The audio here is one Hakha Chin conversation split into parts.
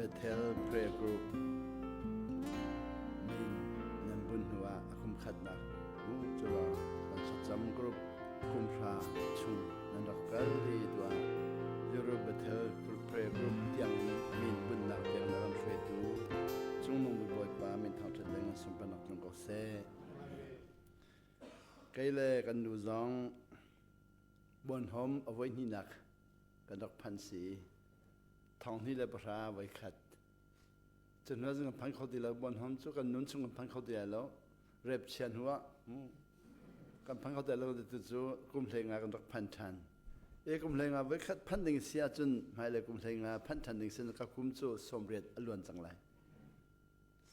Bethel Prayer Group min nan bunh hnu ah a kum khatnak mu cu kan thlacam group kum hra chung nan rak kal i tuah Europe Bethel Prayer Group tiang min bunhnak tiang na ram hruaitu Cungnung Bawipa min thangṭhat le ngan sunparnak tlung ko seh. Kei le kan nu zong Bonhom a voi hnihnak kan rak phan si. Thong hnih le pahra voi khat. Cu hnu ah kan phan kho ti lo. Bonhom cu kan nun chung kan phan kho ti lai lo. Rep chia hnu ah kan phan kho ti lo ti cu kum hlei nga kan rak phan ṭhan. E kum hlei nga voi khat phan ding si ahcun hmailei kum hlei nga phan ṭhan ding sin ka kum cu 80 a luan cang lai.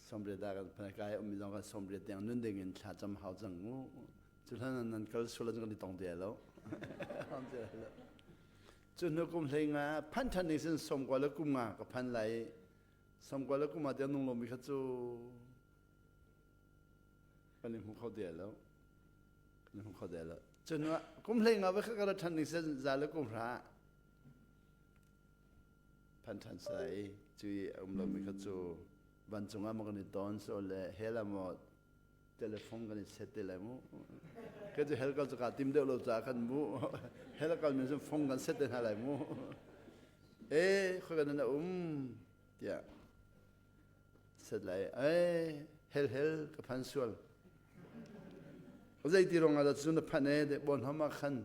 80 ah kan phan kai ummi zong kan 80 tiang nun ding in thla cam hau cang mu. Cu hlan nan kal sual ahcun kan i tong ti lo. Cu hnu kum hlei nga phan ṭhan ding sin 90 le kum nga ka phan lai. 90 le kum ah tiang nung lomi kha cu kan i hmu kho ti lo. Kan i hmu kho ti lo. Cu hnu ah kum hlei nga va kha ka ra ṭhan ding sin za le kum hra phan ṭhan sai. Cu i a um lomi kha cu vancung ah maw kan i ton so le hell ah maw telephone kan i set te lai mu. Ka cu hell kal cu kaa tim deuh lo caah khan mu. Hell kal mi cu phone kan set te hna lai mu. E khoi kan na um tiah set lai. E hell hell ka phan sual. Zei ti rong ah dah cu na phan e de bon hama khan.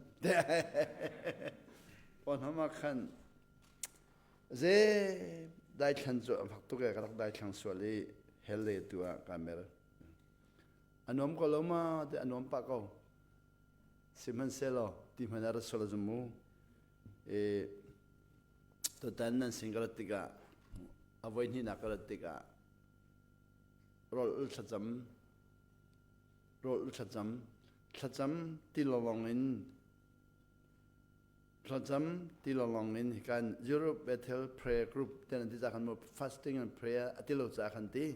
Bon hama khan. Ze dai thlan cu a fak tuk e ka rak dai thlang sual i hell le tu ah ka mer. A nuam ko lo ma ti a nuam pah ko. Sihmanhsehlaw ti hmanh ah rat sual a zum mu. E tutan nan sin ka rat tikah a voi hnihnak ka rat tikah rawl ul thlacam rawl ul thlacam thlacam ti lawng in Thlacam ti lawnglawng in kan Europe Bethel Prayer Group ten an ti ca khan mu fasting and prayer a ti lo ca khan ti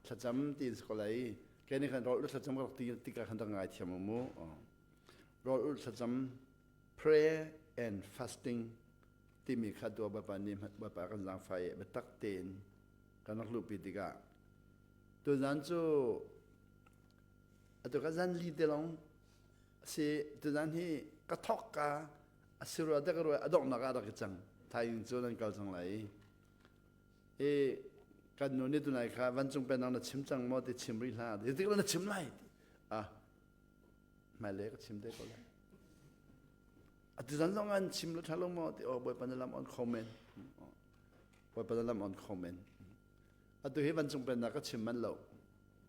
thlacam ti in ko lai ke ni khan rawl thlacam ka rak ti tikah khan rak ngai thiam mu rawl thlacam prayer and fasting timi kha dua bapa ni bapa kan zaangfai biatak tein kan rak luhpi tikah tuzan cu atu ka zan li te long si tuzan hi ka thok ka a si rua te ka rua a donghnak ah rak i cang thaizing cu nan kal cang lai i kan nu nih tunai kha vancung penang na chim cang maw ti chim rih hlah ti tik na chim lai ah hmailei ka chim te ko lai atu zan zong an chim lo tha lo maw ti oh bawipa na lam on kho men bawipa na lam on kho men atu hi vancung pennak ka chim man lo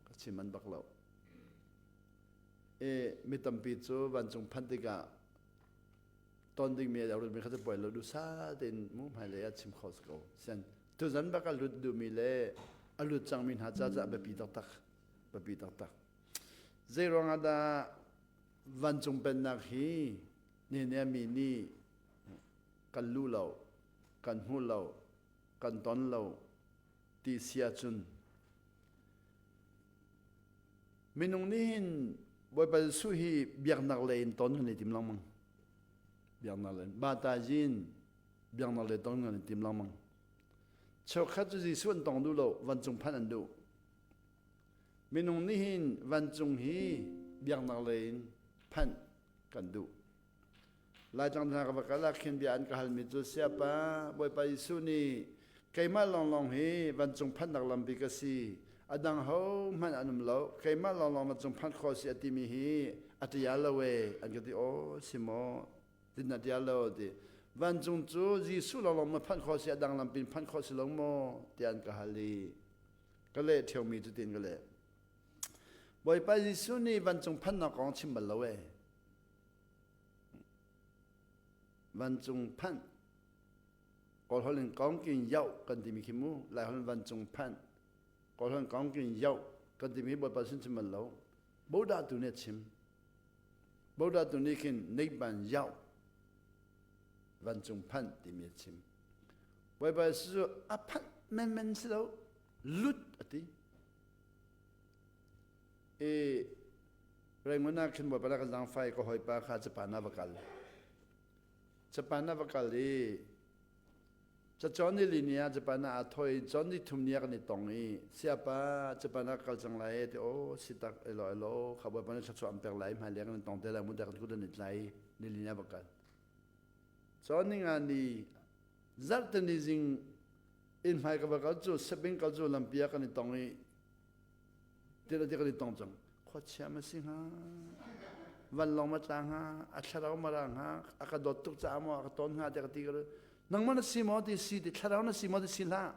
ka chim man bak lo i mi tampi cu vancung phanh tikah ton dingmi a mi kha cu puai lo duhsah tein mu hmailei ah chim kho si ko. Sian tuzan bak a lut duhmi le a lut cangmi hna ca cu a biapi taktak biapi taktak. Zei ruangah dah vancung pennak hi ne mi nih kan lu lo, kan hmu lo, kan ton lo ti si ahcun Minung nih hin Bawipa Jesuh hi biaknak lei in ton kan i tim lengmang. Biaknak lei bata zin biaknak lei ton kan i tim lengmang. Cheukhat cu Jesuh an tong duh lo, vancung phanh an duh. Minung nih hin vancung hi biaknak lei in phanh kan duh. Laitlang hna ka va kal ah khin bia an ka halmi cu siapa Bawipa Jesuh nih keimah lawnglawng hi vancung phanhnak lampi ka si a dang ho hmanh an um lo keimah lawnglawng vancung phanh khawh si a timi hi a ṭial lo e an ka ti aw si maw tin a ṭial lo ti vancung cu Jesuh lawnglawng ma phanh khawh si a dang lampi in phanh khawh si lo maw tiah an ka hal i ka leh ṭheomi cu tin ka leh Bawipa Jesuh nih vancung phanhnak kong chim bal lo e Vancung phanh Kawlholh in kongkin yoh kan timi khi mu Laiholh in vancung phanh Kawlholh in kongkin yoh kan timi hi Bawipa sin chim bal lo Buddha tu nih a chim Buddha tu nih khin neihban yoh vancung phanh timi a chim Bawipa cu a phanh menmen si lo lut a ti I Rangoon ah khin Bawipa ka zaangfai ka hawipa kha Japan ah va kal. Japan ah va kal i Cacawn ni li ni ah Japan ah aa thoi cawn ni thum ni ah kan i tong i siapa Japan ah kal cang lai ti o si tak elo elo kha bawipa nih thluachuah an pek lai hmai leng kan tong te lai mu te kan kut an i tlai ni li ni ah va kal. Cawn ni nga ni zarhte ni zing inn hmai ka va kal cu sabing kal cu lampi ah kan i tong i Ti ti kan i tong cang. Khuachia ma si hnga, vanlawng ma tla hnga, a thlarau ma ra hnga, a ka dawt tuk caah maw a ka tawn hnga tiah ka ti ka nangmah na si maw ti si ti thlarau na si maw ti si hlah.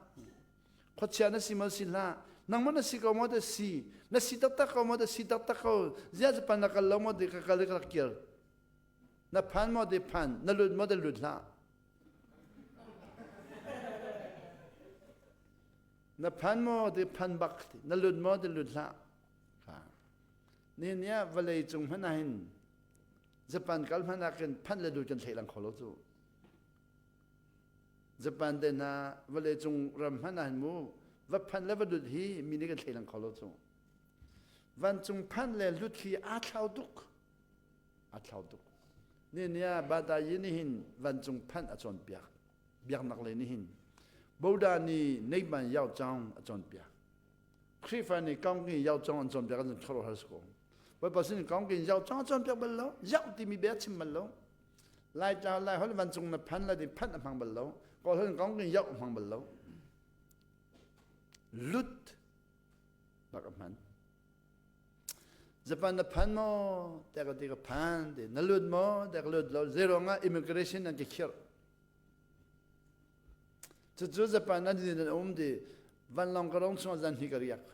Khuachia na si maw si hlah. Nangmah na si ko maw ti si. Na si taktak ko maw ti si taktak ko. Ziah Japan na kal lo maw ti ka kal i ka rak kir. Na phan maw ti phan, na lut maw ti lut hlah. Na phan maw ti phan bak ti, na lut maw ti lut hlah. Ni ni ah vawlei cung hmanh ah hin Japan kal hmanh ah khin phanh le lut kan thei lang kho lo cu. Japan te hna vawlei cung ram hmanh ah hin mu va phanh le va lut hi mi nih kan thei lang kho lo cu. Vancung phanh le lut hi aa thlau tuk. Aa thlau tuk. Ni ni ah Badayi nih hin vancung phanh a cawnpiak. Biaknak lei nih hin Buddha nih Neihman Yao Chang a cawnpiak. Khrihfa nih Kaungkin Yao Chang an cawnpiak an khuaruahhar si ko. Bawipa sin Kaungkin Yao Chang a cawnpiak bal lo. Yao timi bia chim bal lo. Laitlang Lai holh vancung na phan la di phanh a hmang bal lo. Kawl holh Kaungkin Yao a hmang bal lo. Lut bak a hman. Japan na phan maw? Tiah ka ti ka phan ti. Na lut maw? Tiah ka lut lo. Zeiruang ah immigration an ka khirh. Cucu Japan an in an um ti vanlawng ka rong chungah zan hnih ka riak.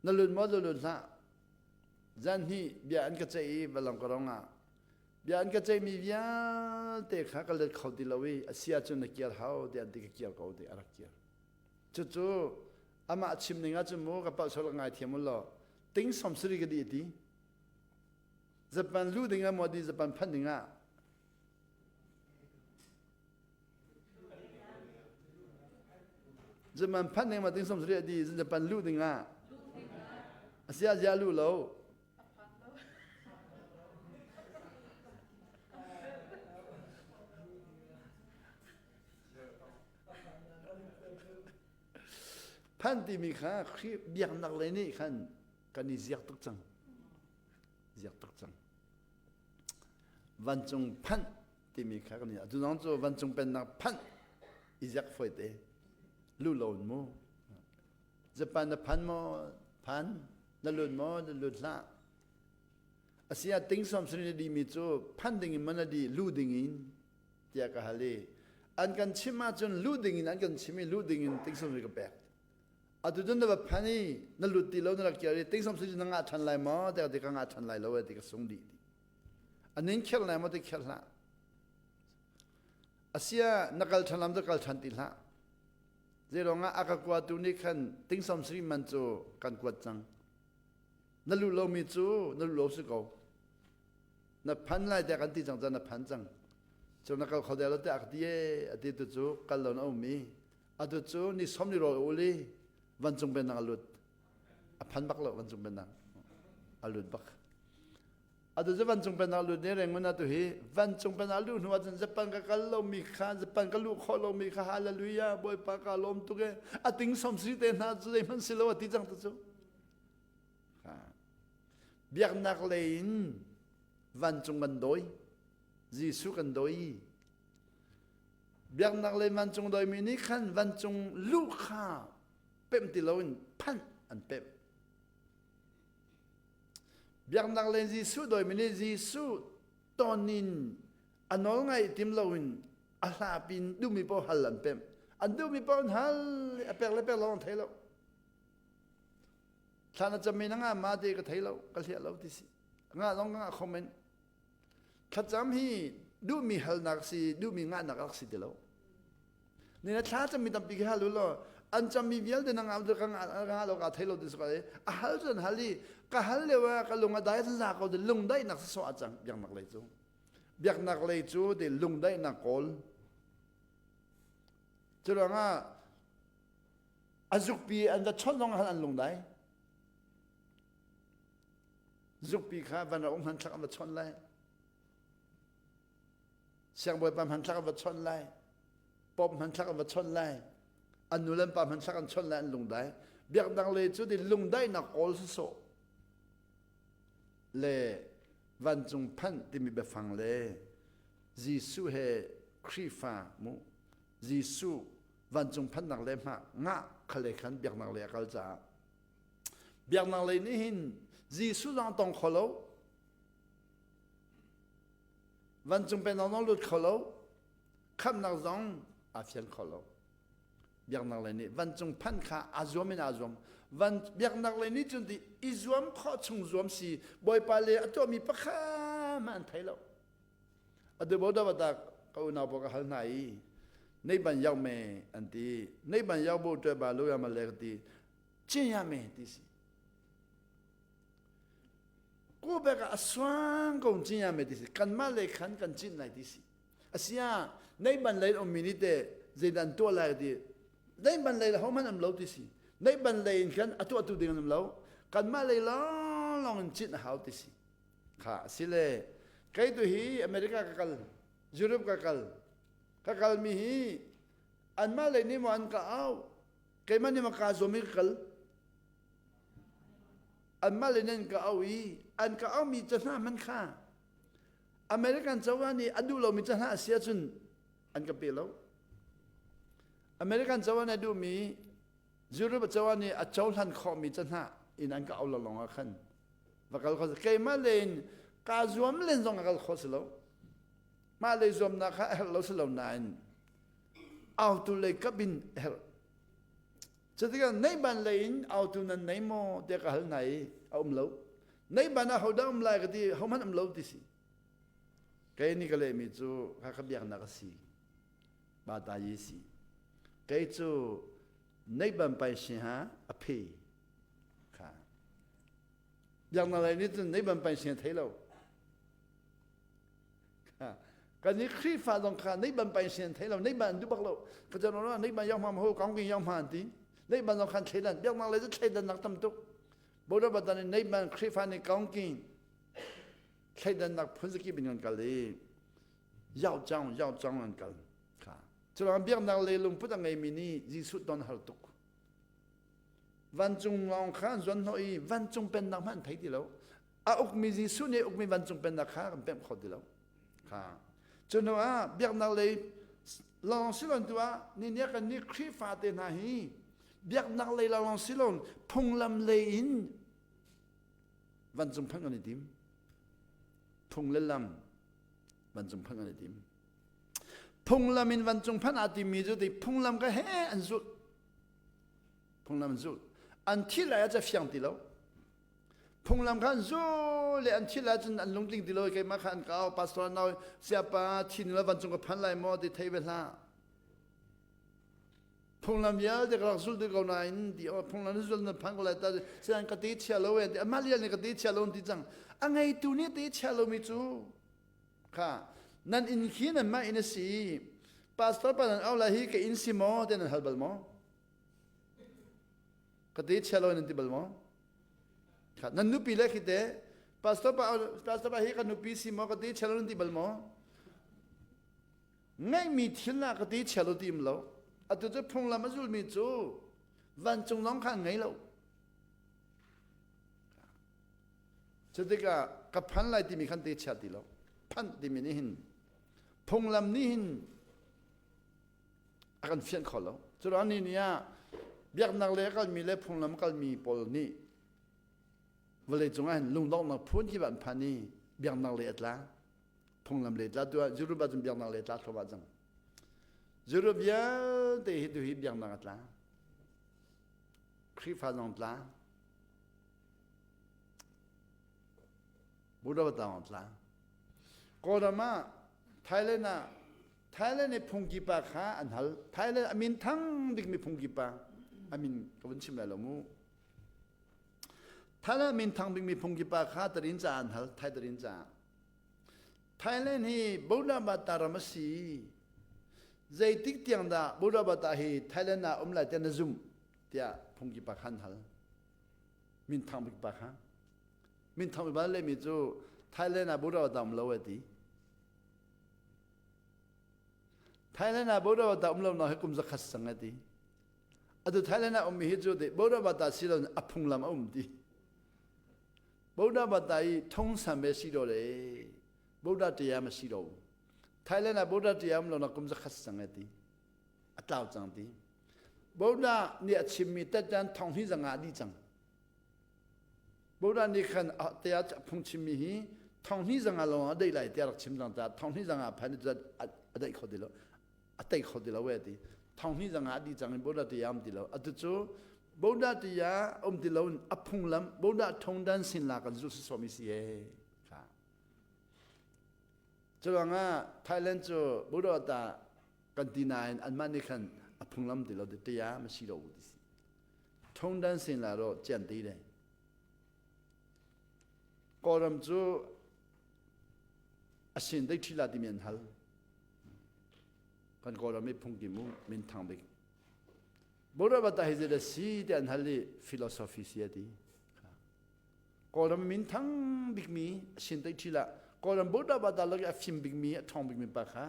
Na lut maw na lut hlah. Zan hnih bia an ka ceih i vanlawng ka rong ah bia an ka ceihmi vialte kha ka let kho ti lo i a si ahcun na kir hau tiah an ti ka kir ko ti a rak kir. Cucu amah chim ning ahcun mu ka palh sual ka ngaithiam u law ting som sari ka dih ti. Japan lu ding ah maw di Japan phanh ding ah Japan phanh ding ma ting som sari di Japan lu ding ah asia zia lu lo. Phan timi kha Khrih biaknak lei nih khan kan i ziak tuk cang. Ziak tuk cang. Vancung phanh timi kha kan i atu zong cu vancung pennak phanh i ziak fawi te. Lu lo in mu. Japan na phan maw? Phan. Na lut maw? Na lut hlah. Asia ting som sin na dimi cu phan ding in man a di lu ding in tiah ka hal i an kan chimh ahcun luh dingin an kan chim i luh dingin tingsam ka pek atu cun na va phan i na lut ti lo na rak kir i tingsam cu na ngah ṭhan lai maw tiah ti ka ngah ṭhan lai lo ti ka sung dih ti anin kherh lai maw ti kherh hlah asia na kal ṭhan lam cu kal ṭhan ti hlah zeiruangah a ka kuatu nih khan tingsam sri man cu kan kuat cang na luh lomi cu na luh lo si ko Na phan lai tiah kan ti cang cun na phan cang. Cu na kal kho deuh lo tiah a ka ti ee a ti tu cu kal lo na um i atu cu ni som ni rawl ul i vancung pennak a lut. A phan bak lo vancung pennak a lut bak. Atu cu vancung pennak lut ni rengun atu hi vancung pennak luh hnu ahcun Japan ka kal lomi kha Japan ka luh khawh lomi kha hallelujah Bawipa ka lawm tuk ee a ting som si te hna cu zeihmanh si lo a ti cang tu cu. Biaknak lei in vancung kan dawi. Jesuh kan dawi. Biaknak lei vancung dawimi nih khan vancung luh kha pemh ti loin phanh an pemh. Biaknak lei Jesuh dawimi nih Jesuh ton in a nawl ngaih tim loin a hlapi in duhmi paoh hal an pemh. An duhmi paoh an hal a pek le pek lo an thei lo. Thla na cammi na ngah ma ti ka thei lo, ka hliah lo ti si. Ngah zong ka ngah kho men. Thlacam hi duhmi halnak si, duhmi ngahnak rak si ti lo. Ni na thla cammi tampi khi hal u law, an cammi vialte na ngah ka ngah lo ka thei lo ti si a hal cu an hal i ka hal lio ah ka lung a dai za ko ti lungdaihnak sawh a cang biaknak lei cu. Biaknak lei cu ti lungdaihnak kawl. Cu ruangah A zukpi an va chawnh zong ah an lungdai. Zukpi kha van ra um hmanthlak an va chawnh lai. Siangbawipa hmanthlak an va chawnh lai. Pop hmanthlak an va chawnh lai. An nu le an pa hmanthlak an chawnh lai an lungdai. Biaknak lei cu di lungdaihnak kawl sawsawh le vancung phanh timi biafang le Jesuh he Khrihfa mu Jesuh vancung phanhnak le hma ngah khale khan biaknak lei a kal caah biaknak lei nih hin Jesuh zong tong kho lo vancung pennak zong lut kho lo khamhnak zong aa fian kho lo biaknak lei nih vancung phanh kha aa zuam in aa zuam van biaknak lei nih cun ti i zuam khawh chung zuam si bawipa le a tuahmi pakhat hmanh an thei lo Atu ka unau pawl ka hal hna i nei ban yau me an ti nei ban yau bu ṭue ba lu ya ma le ka ti cin ya me ti si ku bek a suang ko cin ya me ti si kanmah le khan kan cin lai ti si asia nei ban lei um mi ni te zeidan tuah lai ti nei ban lei ho man am lo ti si nei ban lei in khan a tuah tu ding an um lo kanmah lei lawng lawng in cin a hau ti si Kha a si le kei tu hi America ka kal, Europe ka kal. Ka kalmi hi anmah lei nih maw an ka au, keimah nih maw kaa zuam i ka kal. Anmah lei nih an ka au i an ka aumi ca hna hmanh kha American cozah nih a duh lomi ca hna a si ahcun an ka pe lo. American cozah nih a duhmi Europe cozah nih a cohlan khawhmi ca hna in an ka au lo lawng ah khan va kal kho keimah le in kaa zuam len zong a kal kho si lo mah lei zuamnak kha a herh lo si lo nain autu lei kap in a herh cutikah neihban lei in autu nan nei maw tiah ka hal hna i a um lo neihban ah hodah um lai ka ti hohmanh um lo ti si kei nih ka lehmi cu kha ka biaknak a si ba ta yi si kei cu neihban pai si ha a phe kha Biaknak lei nih cun nei ban pai thei lo. Kan nih Khrihfa zong kha nei ban pai thei lo, nei ban an duh bak lo. Ka chan ora nei ban yang ma ho kong king yang ma an ti. Nei ban zong khan thleidan biaknak lei cu thleidan nak tam tuk. Bodo batan in nei ban Khrihfa nih kong king thleidan nak phun zaki bin kan kal i yao chang yao chang an kal. Kha. Culang biaknak lei lungput a ngeimi nih Jesuh ton har tuk. Vancung lawng kha an zuan hnawh i vancung pennak hmanh an thei ti lo. A ukmi Jesuh nih ukmi vancung pennak kha kan pemh kho ti lo. Kha. Cu hnu ah biaknak lei lawng silon tu ah ni nia kan nih Khrihfa te hna hi biaknak lei lawng silon phunglam lei in vancung phanh kan i tim. Phung le lam vancung phanh kan i tim. Phunglam in vancung phanh aa timmi cu ti phunglam ka he an zulh. Phunglam an zulh. An thih lai ah ca fiang ti lo. Phunglam kha an zul le an thih lai cun an lungtling ti lo keimah kha an kau pastor nau siapa thin la vancung ka phan lai maw ti thei ve hlah. Phunglam vialte ka rak zul ti ko nain ti oh phunglam na zul na phan ko lai ta sian ka ti chia lo e ti amah lian nih ka ti chia lo ti cang a ngeitu nih ti chia lomi cu Kha nan inn khi nanmah inn a si. Pastor pa nan au lai hi ka inn si maw tiah nan hal bal maw? Ka te chia lo nan ti bal maw? Kha nan nupi le khi te pastor pa pastor pa hi ka nupi si maw ka te chia lo nan ti bal maw? Ngeihmi thil ah ka te chia lo ti um lo. Atu cu phunglam a zulmi cu vancung zong kha an ngei lo. Cutikah ka phan lai timi khan te chia ti lo. Phanh timi nih hin phunglam nih hin a kan fianh kho lo. Curuang ni ni ah biaknak le a kalmi le phunglam kalmi pawl nih vawlei cungah hin lungdonghnak phun khi an phan i biaknak le a tla phunglam le tla tu ah Europe ah cun biaknak le tla thluahmah cang. Europe vialte hi tu hi biaknak a tla. Khrihfa zong tla. Buddha tang tla. Kawlram ah Thailand ah Thailand i phungki pa kha an hal. Thailand a min thang bikmi phungki pa a min ka vun chim lai lo mu. Thailand min thang bikmi phungki pa kha tarin ca an hal. Thai tarin ca. Thailand hi Buddha Bata ram a si. Zeitik tiang dah Buddha Bata hi Thailand ah um lai tiah na zumh tiah phungki pa kha an hal. Minthang bik pa kha minthang bik pa lehmi cu Thailand ah Buddha dam lo a ti. Thailand ah Buddha bata um lo na hi kum zakhat sang ati. Atu Thailand ah ummi hi cu ti Buddha bata si lo a phunglam a um ti. Buddha bata i thong san be si do le Buddha tia ma si lo. Thailand ah Buddha tia um lo na kum zakhat sang ati. A tlau cang ti. Buddha nih a chimmi tatan thong hi zanga di cang. Buddha nih khan te ah phung chimmi hi thong hnih zanga lawng a deih lai tiah rak chim cang caah thong hnih zanga phan a deih kho ti lo a tei kho ti lo e ti thong hnih zanga a di cang in Buddha ti am ti lo atu cu Buddha ti ah um ti lo a phunglam Buddha thongdan sin la kan zu somi si e kha curuangah Thailand cu Buddha ta kan ti nain anmah nih khan a phunglam ti lo ti ya ma si lo ti si Thongdan sin la ro cian ti le. Kawlram cu a sin dei ṭhi la timi an hal. Kan Kawlram i phungki mu min thang bik. Buddha hi zei si ti an hal i philosophy si a ti. Kawlram min thang bikmi a sin dei ṭhi la. Kawlram Buddha bata lak i a fim bikmi a ṭhawng bikmi pa kha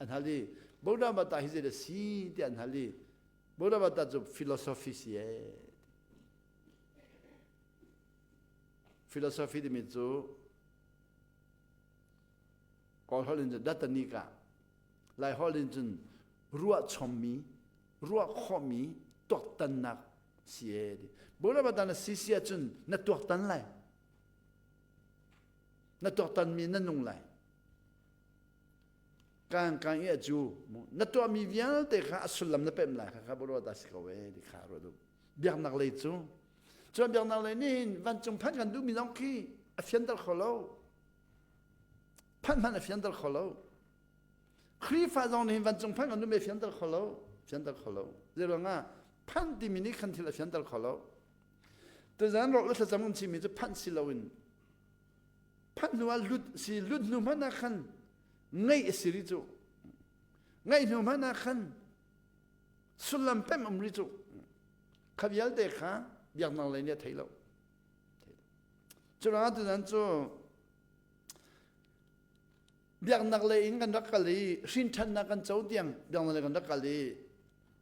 an hal i Buddha bata hi zei si ti an hal i Buddha cu philosophy si ee. Philosophy timi cu Kawl holh in cun datanika Lai holh in cun ruah chommi ruah khawhmi tuaktannak si ee. Buddha na si si ahcun na tuaktan lai. Na tuaktanmi na nung lai. Kaan kaan i a cu na tuahmi vialte kha a sullam na pemh lai kha kha ruat a si ko ee ti kha ruat u biaknak lei cu cuan biaknak lei nih hin vancung phanh kan duhmi zong khi a fianter kho lo phanh hmanh a fianter kho lo Khrihfa zong nih hin vancung phanh kan duhmi a fianter kho lo fianter kho lo zeiruangah phanh timi nih khan thil a fianter kho lo tuzan rawh le thlacam kan chimmi cu phanh si loin phanh hnu ah lut si lut hnu hmanh ah khan ngeih a si rih cu ngeih hnu hmanh ah khan sullam pem um rih cu kha vialte kha biaknak lei nih a thei lo cu ruangah tuzan cu biaknak lei in kan rak kal i hrinṭhannak kan co tiang biaknak lei kan rak kal i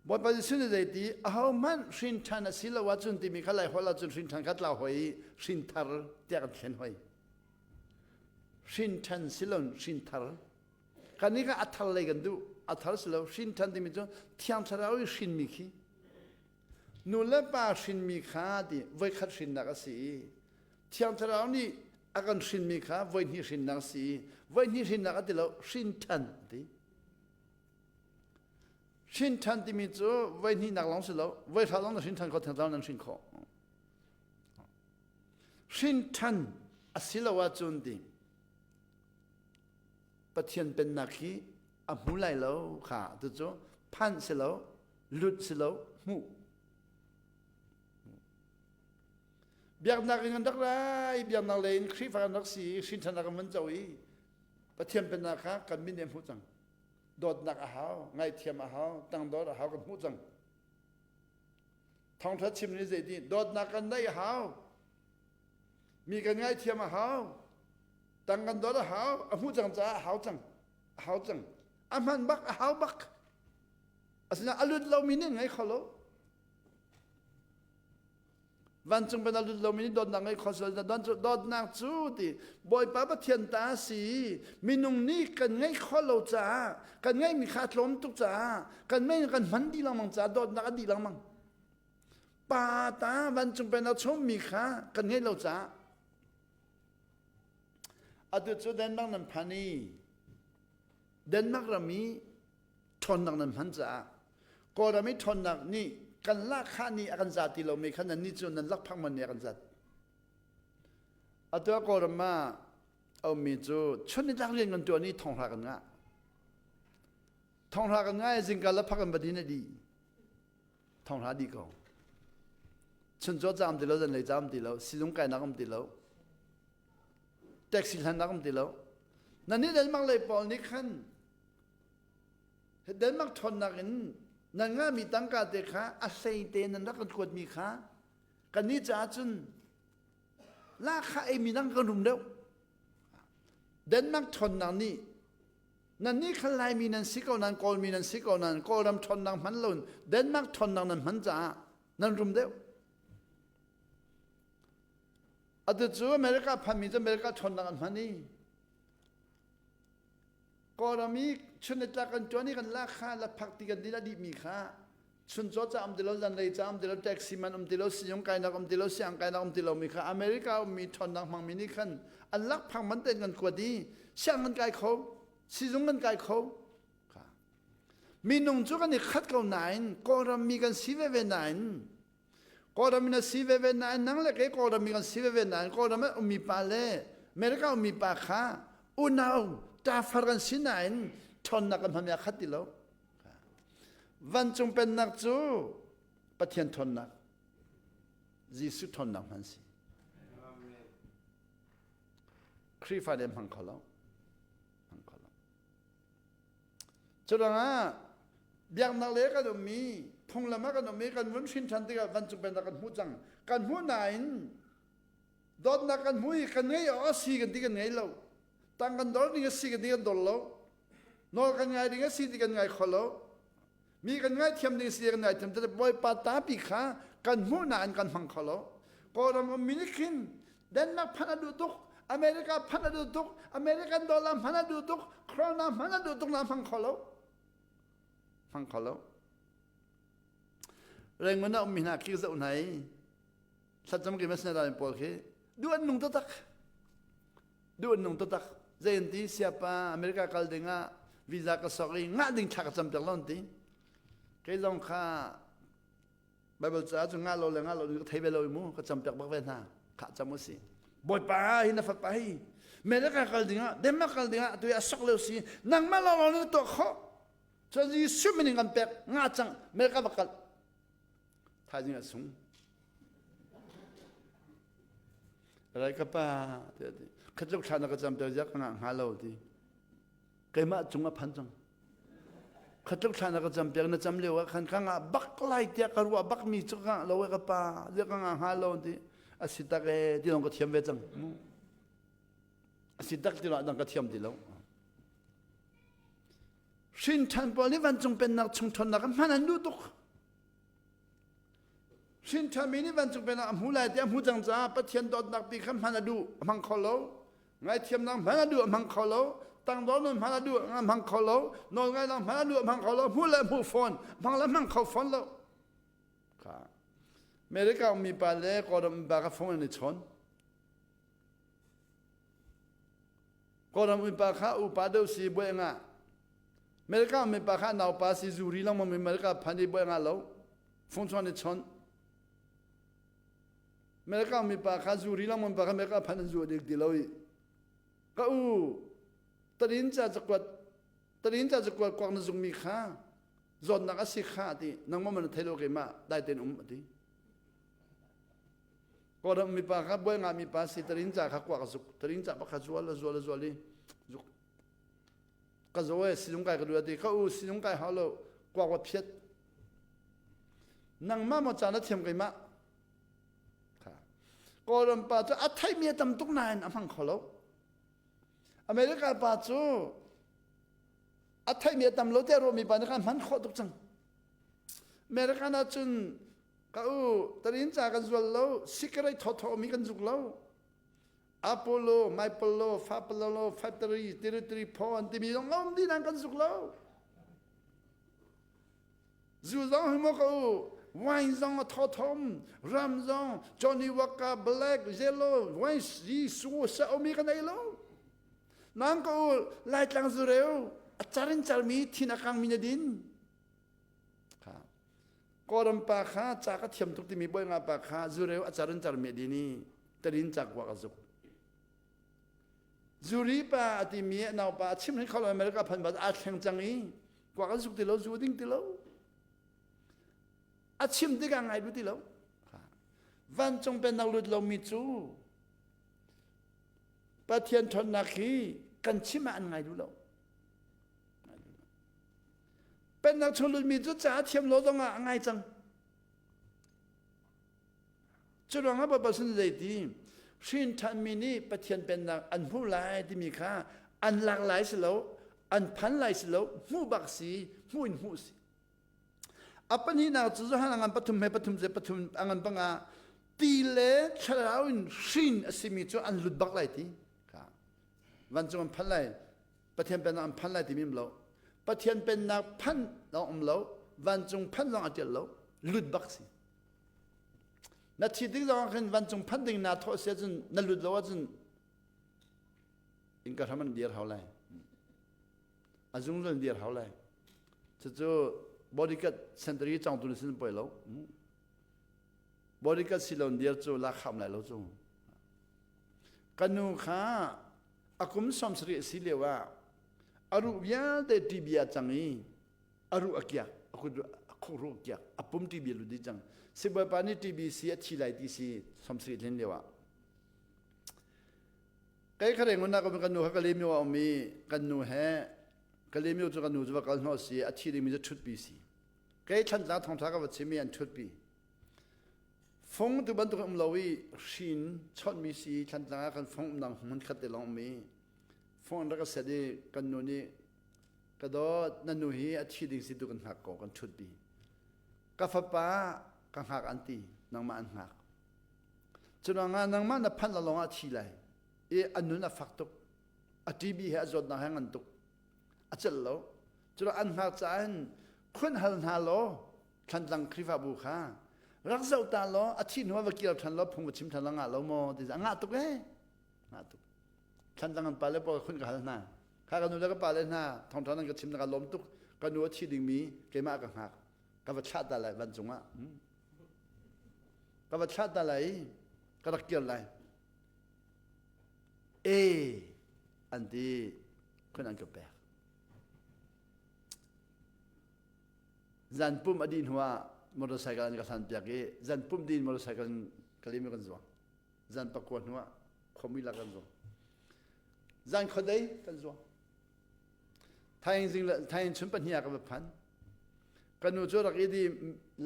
Bawipa Jesuh nih zeiti ahohmanh hrinṭhan a si lo ahcun timi kha Lai holh ahcun hrinṭhan kha tlau hoi i hrinthar tiah kan thlen hoi. Hrinṭhan si lo hrinthar. Kan nih kha a thar lei kan duh. A thar si lo hrinṭhan timi cu Thiang Thlarau i hrinmi khi. Nu le pa hrinmi kha ti voikhat hrinnak a si i Thiang Thlarau nih a kan hrinmi kha voihnih hrinnak a si i voihnih hrinnak a ti lo hrinṭhan a ti. Hrin ṭhan timi cu voi hnihnak lawng si lo, voi hra lawng na hrin ṭhan kho, thengtlang nan hrin khawh. Hrin ṭhan a si lo ahcun ti Pathian pennak hi a hmu lai lo kha tucu phanh si lo, lut si lo, hmuh. Biaknak in an rak rai, biaknak lei in Khrihfa kan rak si i hrin ṭhannak kan van co i Pathian pennak kha kan min nih a hmuh cang. Dawtnak a hau, ngaihthiam a hau, tangdor a hau kan hmuh cang. Thawngṭha chim ni zeiti dawtnak kan neih a hau. Mi kan ngaihthiam a hau. Tang kan dawt a hau, a hmuh cang caah a hau cang. A hau cang. A hman bak, a hau bak. Asinain a lut lomi nih ngei kho lo. Vancung ban a lut lomi nih dawtnak ngei kho sual dawtnak cu ti Bawipa Pathian ta si minung nih kan ngeih khawh lo caah kan ngeihmi kha a tlawm tuk caah kan mei kan hman dih lengmang caah dawtnak a dih lengmang pa ta vancung pen a chommi kha kan ngeih lo caah atu cu Denmark nan phan i Denmark ram i ṭhawnnak nan hman caah Kawlram i ṭhawnnak nih kan lahkhah nih a kan za ti lomi kha nan nih cu nan lakphak man nih a kan zat. Atu ah Kawlram ah a ummi cu chun nitlak rian kan ṭuan i thonghra kan ngah. Thonghra kan ngah i zingka le phak kan va din a dih. Thonghra dih ko. Chuncaw caam ti lo, zanlei caam ti lo, sizung kainak um ti lo, taxi hlannak um ti lo. Nan nih Denmark lei pawl nih khan Denmark ṭhawnnak in nan ngahmi tangka te kha a hlei te nan rak kan kuatmi kha kannih caah cun lahkhah eimi dang kan rum deuh. Denmark ṭhawnnak nih Nannih kha Laimi nan si ko nain Kawlmi nan si ko nain Kawlram ṭhawnnak hman loin Denmark ṭhawnnak nan hman caah nan rum deuh. Atu cu America phanmi cu America ṭhawnnak an hman i Kawlram i chun le tlak kan ṭuan i kan lak kha lakphak ti kan din a dihmi kha chuncaw ca um ti lo zanlei ca um ti lo taxi man um ti lo sizung kainak um ti lo siang kainak um ti lomi kha America ummi ṭhawnnak hmangmi nih khan an lakphak man tein kan kuat i siang kan kai kho sizung kan kai kho minung cu kan i khat ko nain Kawlram mi kan si veve nain Kawlram in a si veve nain nang le kei Kawlram mi kan si veve nain Kawlram ah ummi pa le America ummi pa kha unau ṭafar kan si nain ṭhawnnak kan hmami a khat ti lo. Vancung pennak cu Pathian ṭhawnnak, Jesuh ṭhawnnak hman si. Khrihfa nih hmang kho lo. Hmang kho lo. Curuangah biaknak le kan ummi phunglam ah kan ummi kan vun hrin ṭhan tikah vancung pennak kan hmuh cang. Kan hmuh nain dawtnak kan hmu i kan ngei awk a si kan ti kan ngei lo. Tang kan dor ding a si kan ti kan dor lo. Nawl kan ngai ding a si ti kan ngai kho lo. Mi kan ngaithiam ding si kan ngaithiam te Bawipa tapi kha kan hmuh nain kan hmang kho lo. Kawlram ummi nih khin Denmark phanh a duh tuk, America phanh a duh tuk, American dollar hman a duh tuk, krona hman a duh tuk na hmang kho lo. Hmang kho lo. Rangoon ah ummi hna khi zoh hna i thlacam ki masina pawl khi duh an nung taktak. Duh an nung taktak. Zei an ti siapa America kal ding ah visa ka sok i ngah ding thla ka cam piak lo an ti. Kei zong kha Bible ca cu ngah lo le ngah lo ka thei ve lo mu ka cam piak bak ve hna khah cam u si Bawipa hi na fapa hi America kal dingah Denmark kal dingah tu a sok leo si nangmah lo lo na tuah khawh cun Jesuh min in kan pek nga cang America va kal thaizing a sung rai ka pa khatluk thla na ka cam piak ziak ka ngah hnga lo ti keimah cung a phan cang khatluk thla na ka cam piak na cam lio ah khan ka ngah bak lai tiah ka ruah bak mi cu ka ngah lo e ka pa ziah ka ngah hnga lo ti a si tak e ti lawng ka thiam ve cang a si tak ti lo dang ka thiam ti lo hrin ṭhan pawl nih vancung pennak chung ṭhawnnak hman an duh tuk Hrin ṭhami nih vancung pennak a hmu lai tiah a hmu cang caah Pathian dawtnak ti kha hman a duh, a hmang kho lo. Ngaithiamnak hman a duh, a hmang kho lo. Tangdor nun hman a duh, a hmang kho lo. Nawlngaihnak hman a duh, a hmang kho lo. Hmuh le hmuh fawn, hmang le hmang kho fawn lo. Kha. America ummi pa le Kawlram ummi pa kha phone an i chawn. Kawlram ummi pa kha upa deuh si buai ngah. America ummi pa kha naupa si zuri lengmang mi America phan i buai ngah lo. Phone chuan i chawnh. America mi pa kha zuri lengmang pa kha America phan an zu dik ti lo i ka u tarin ca cakuat tarin ca cakuat kuak na zung mi kha zawtnak a si kha ti nangmah man thei lo keimah dai tein um ati Kawlram mi pa kha buai nga mi pa si tarin ca kha kuak zuk tarin ca pakha zual a zual a zual i zuk ka zo e sizung kai ka du ati ka u sizung kai hau lo kuak wa phiat nangmah maw ca na thiam keimah Kawlram pa cu a theimi a tam tuk nain a hmang kho lo America pa cu a theimi a tam lo tiah ruahmi pa nih khan hman khawh tuk cang American ah cun ka u tarin ca kan zual lo cigarette thawthaw mi kan zuk lo Apollo, Maipollo, Fapollo, Factory, Territory, Pho an timi zong a um dih nain kan zuk lo. Zu zong hi maw ka u, wine zong a thaw thom, ram zong, Johnny Walker, Black, Yellow, wine si su sa omi kan ei lo. Nang ka u, Laitlang zureu, a car in carmi thin a kangmi na din. Kawlram pa kha ca ka thiam tuk timi bawi nga pa kha zureu a car in carmi a din i tarin cakuak a zuk. Zuri pa a timi a naupa a chim kho lo America phan bat aa thleng cang i kuak an zuk ti lo zu ding ti lo. A chim tikah ngai duh ti lo. Vancung pennak lut lomi cu Pathian ṭhawnnak hi kan chim ah an ngai duh lo. Pennak chung lutmi cu ca a thiam lo zong ah a ngai cang. Cu ruangah Bawipa sin zeiti hrin ṭhanmi nih Pathian pennak an hmuh lai timi kha an lak lai si lo. An phan lai si lo, hmuh bak si, hmuh in hmuh si. A pahnihnak cu Johan a ngan pathum he pathum ze pathum a ngan panga ti le thlarau in hrin a simi cu an lut bak lai ti. Kha. Vancung an phan lai. Pathian pennak an phan lai timi um lo. Pathian pennak phan lawng um lo, vancung phan zong a tial lo, lut bak si. Na thi ding zong ah khin vancung phan ding naa thawh si ahcun na lut lo ahcun innka hram an dir hau lai. A zungzal dir hau lai. Cucu bodyguard sentary cawngtu na sin poi lo. Bodyguard si lo dir cu lak kham lai lo cu. Ka nu kha a kum 70 a si lio ah a ruh vialte TB a cang i a ruh a kiak a kut a khuk a kiak a pum TB a lut dih cang sibawipa nih TB si a thi lai ti si 70 tlin lio ah kei kha reng nak kan nu kha Kalemyo a um i kan nu he Kalemyo cu kan nu cu va kal hnawh si a thi dingmi cu ṭhutpi si kei Thlantlang thongtha ka va chim i an ṭhutpi Fung tu bantuk um lo i hrin chawnhmi si Thlantlang ah kan fung umnak hmun khat te lawng um i fung an rak ka set i kan nu nih ka dawt na nu hi a thi ding si tu kan hngak ko kan ṭhutpi ka fapa ka hngak an ti nangmah an hngak curuangah nangmah na phanh lawng ah a thi lai i a nun a fak tuk a TB he a zawtnak he ngan tuk a celh lo curuang an hngak caah hin khun hal hna law Thlantlang Khrihfabu kha rak zoh ta law a thih hnu ah va kir ṭhan law phung va chim ṭhan law ngah lo maw ti a ngah tuk ee ngah tuk Thlantlang an pale pawl khun ka hal hna kha ka nu le ka pale hna thawngṭha nan ka chim na ka lawm tuk ka nu a thi dingmi keimah ka hngak ka va thlah ta lai vancung ah ka va thlah ta lai ka rak kir lai e an ti khun an ka pek Zan pum a dih hnuah motorcycle an ka hlan piak i zan pum din motorcycle in Kalimi kan zuang. Zan pakua hnuah khuamui lak kan zuang. Zan khuadei kan zuang. Thaing zing thaing chun pahnih ah ka va phan. Ka nu cu rak i di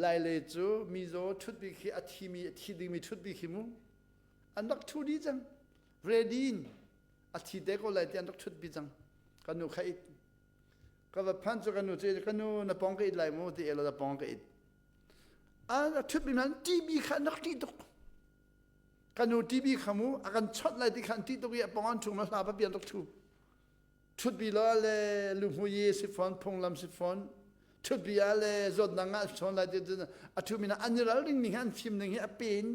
lai le cu mizaw ṭhutpi khi a thimi a thi dingmi ṭhutpi khi mu an rak ṭhu dih cang. Ready in a thi te ko lai ti an rak ṭhutpi cang. Ka nu kha it Ka va phan cu ka nu cu ka nu na pong ka it lai mu ti elo na pong ka it. A ṭhutmi man TB kha an rak ṭih tuk. Ka nu TB kha mu a kan chawnh lai ti kha an ṭih tuk i a pong an ṭhung na hla papi an rak ṭhu. Ṭhutpi lo le luhmui si fawn phunglam si fawn ṭhutpi ah le zawtnak ngah chawn lai ti a ṭhumi na an i ralring ning hi an fim ning hi a pe in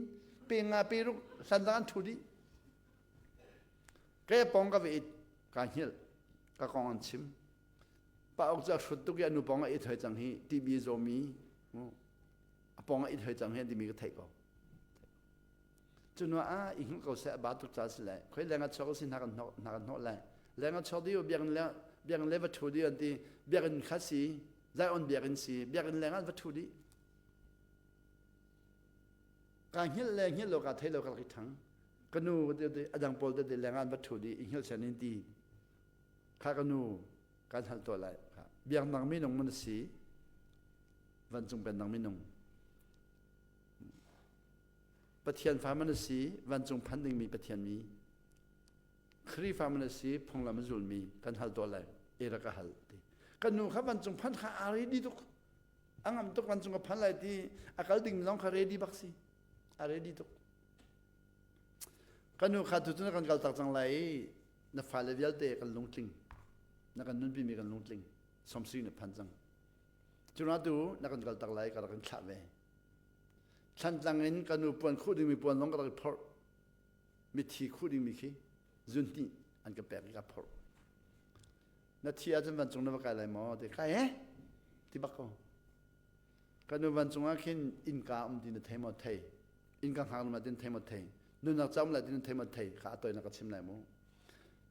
pe nga pe ruk hlan dang an ṭhu dih. Ke pong ka va it ka hngilh ka kong an chim pa ok cu a hrut tuk i a nu pong a it hoi cang hi TB zawmi a pong a it hoi cang hi timi ka theih ko cu ah i hngilh ko seh a ba tuk ca si lai khoi leng a chuak si hna kan hnawh hna kan hnawh lai leng a chuak dih biakinn le biakinn le va ṭhu dih an ti biakinn kha si Zion biakinn si biakinn leng ah va ṭhu dih ka hngilh le hngilh lo ka thei lo ka rak i ṭhang ka nu a dang pawl tete leng ah an va ṭhu dih i hngilh sen in ti kha ka nu kan hal tuah lai biaknak minung man si vancung pennak minung Pathian fa man si vancung phan dingmi Pathian mi Khrihfa man si phunglam a zulmi kan hal tuah lai e rak ka hal ti kan nu kha vancung phan kha a ready tuk a ngam tuk vancung ka phan lai ti a kal ding lawng kha ready bak si a ready tuk Kan nu kha tucun na kan kaltak cang lai i na fale vialte kan lungtling. Na kan nunpimi kan lungtling. Somsui na phan cang. Cuna tu na kan kaltak lai ka rak in thlah ve. Thlantlang in kan nu puan khuh dingmi puan zong ka rak i phorh. Mithi khuh dingmi khi zun hnih an ka pek i ka phorh. Na thi ahcun vancung na va kai lai maw? Ti kai he? Ti bak ko. Kan nu vancung ah khin innka um ti na thei maw? Thei. Innka hngak na tin thei maw? Thei. Nunnak cauk lai tin thei maw? Thei. Kha a toinak ka chim lai mu.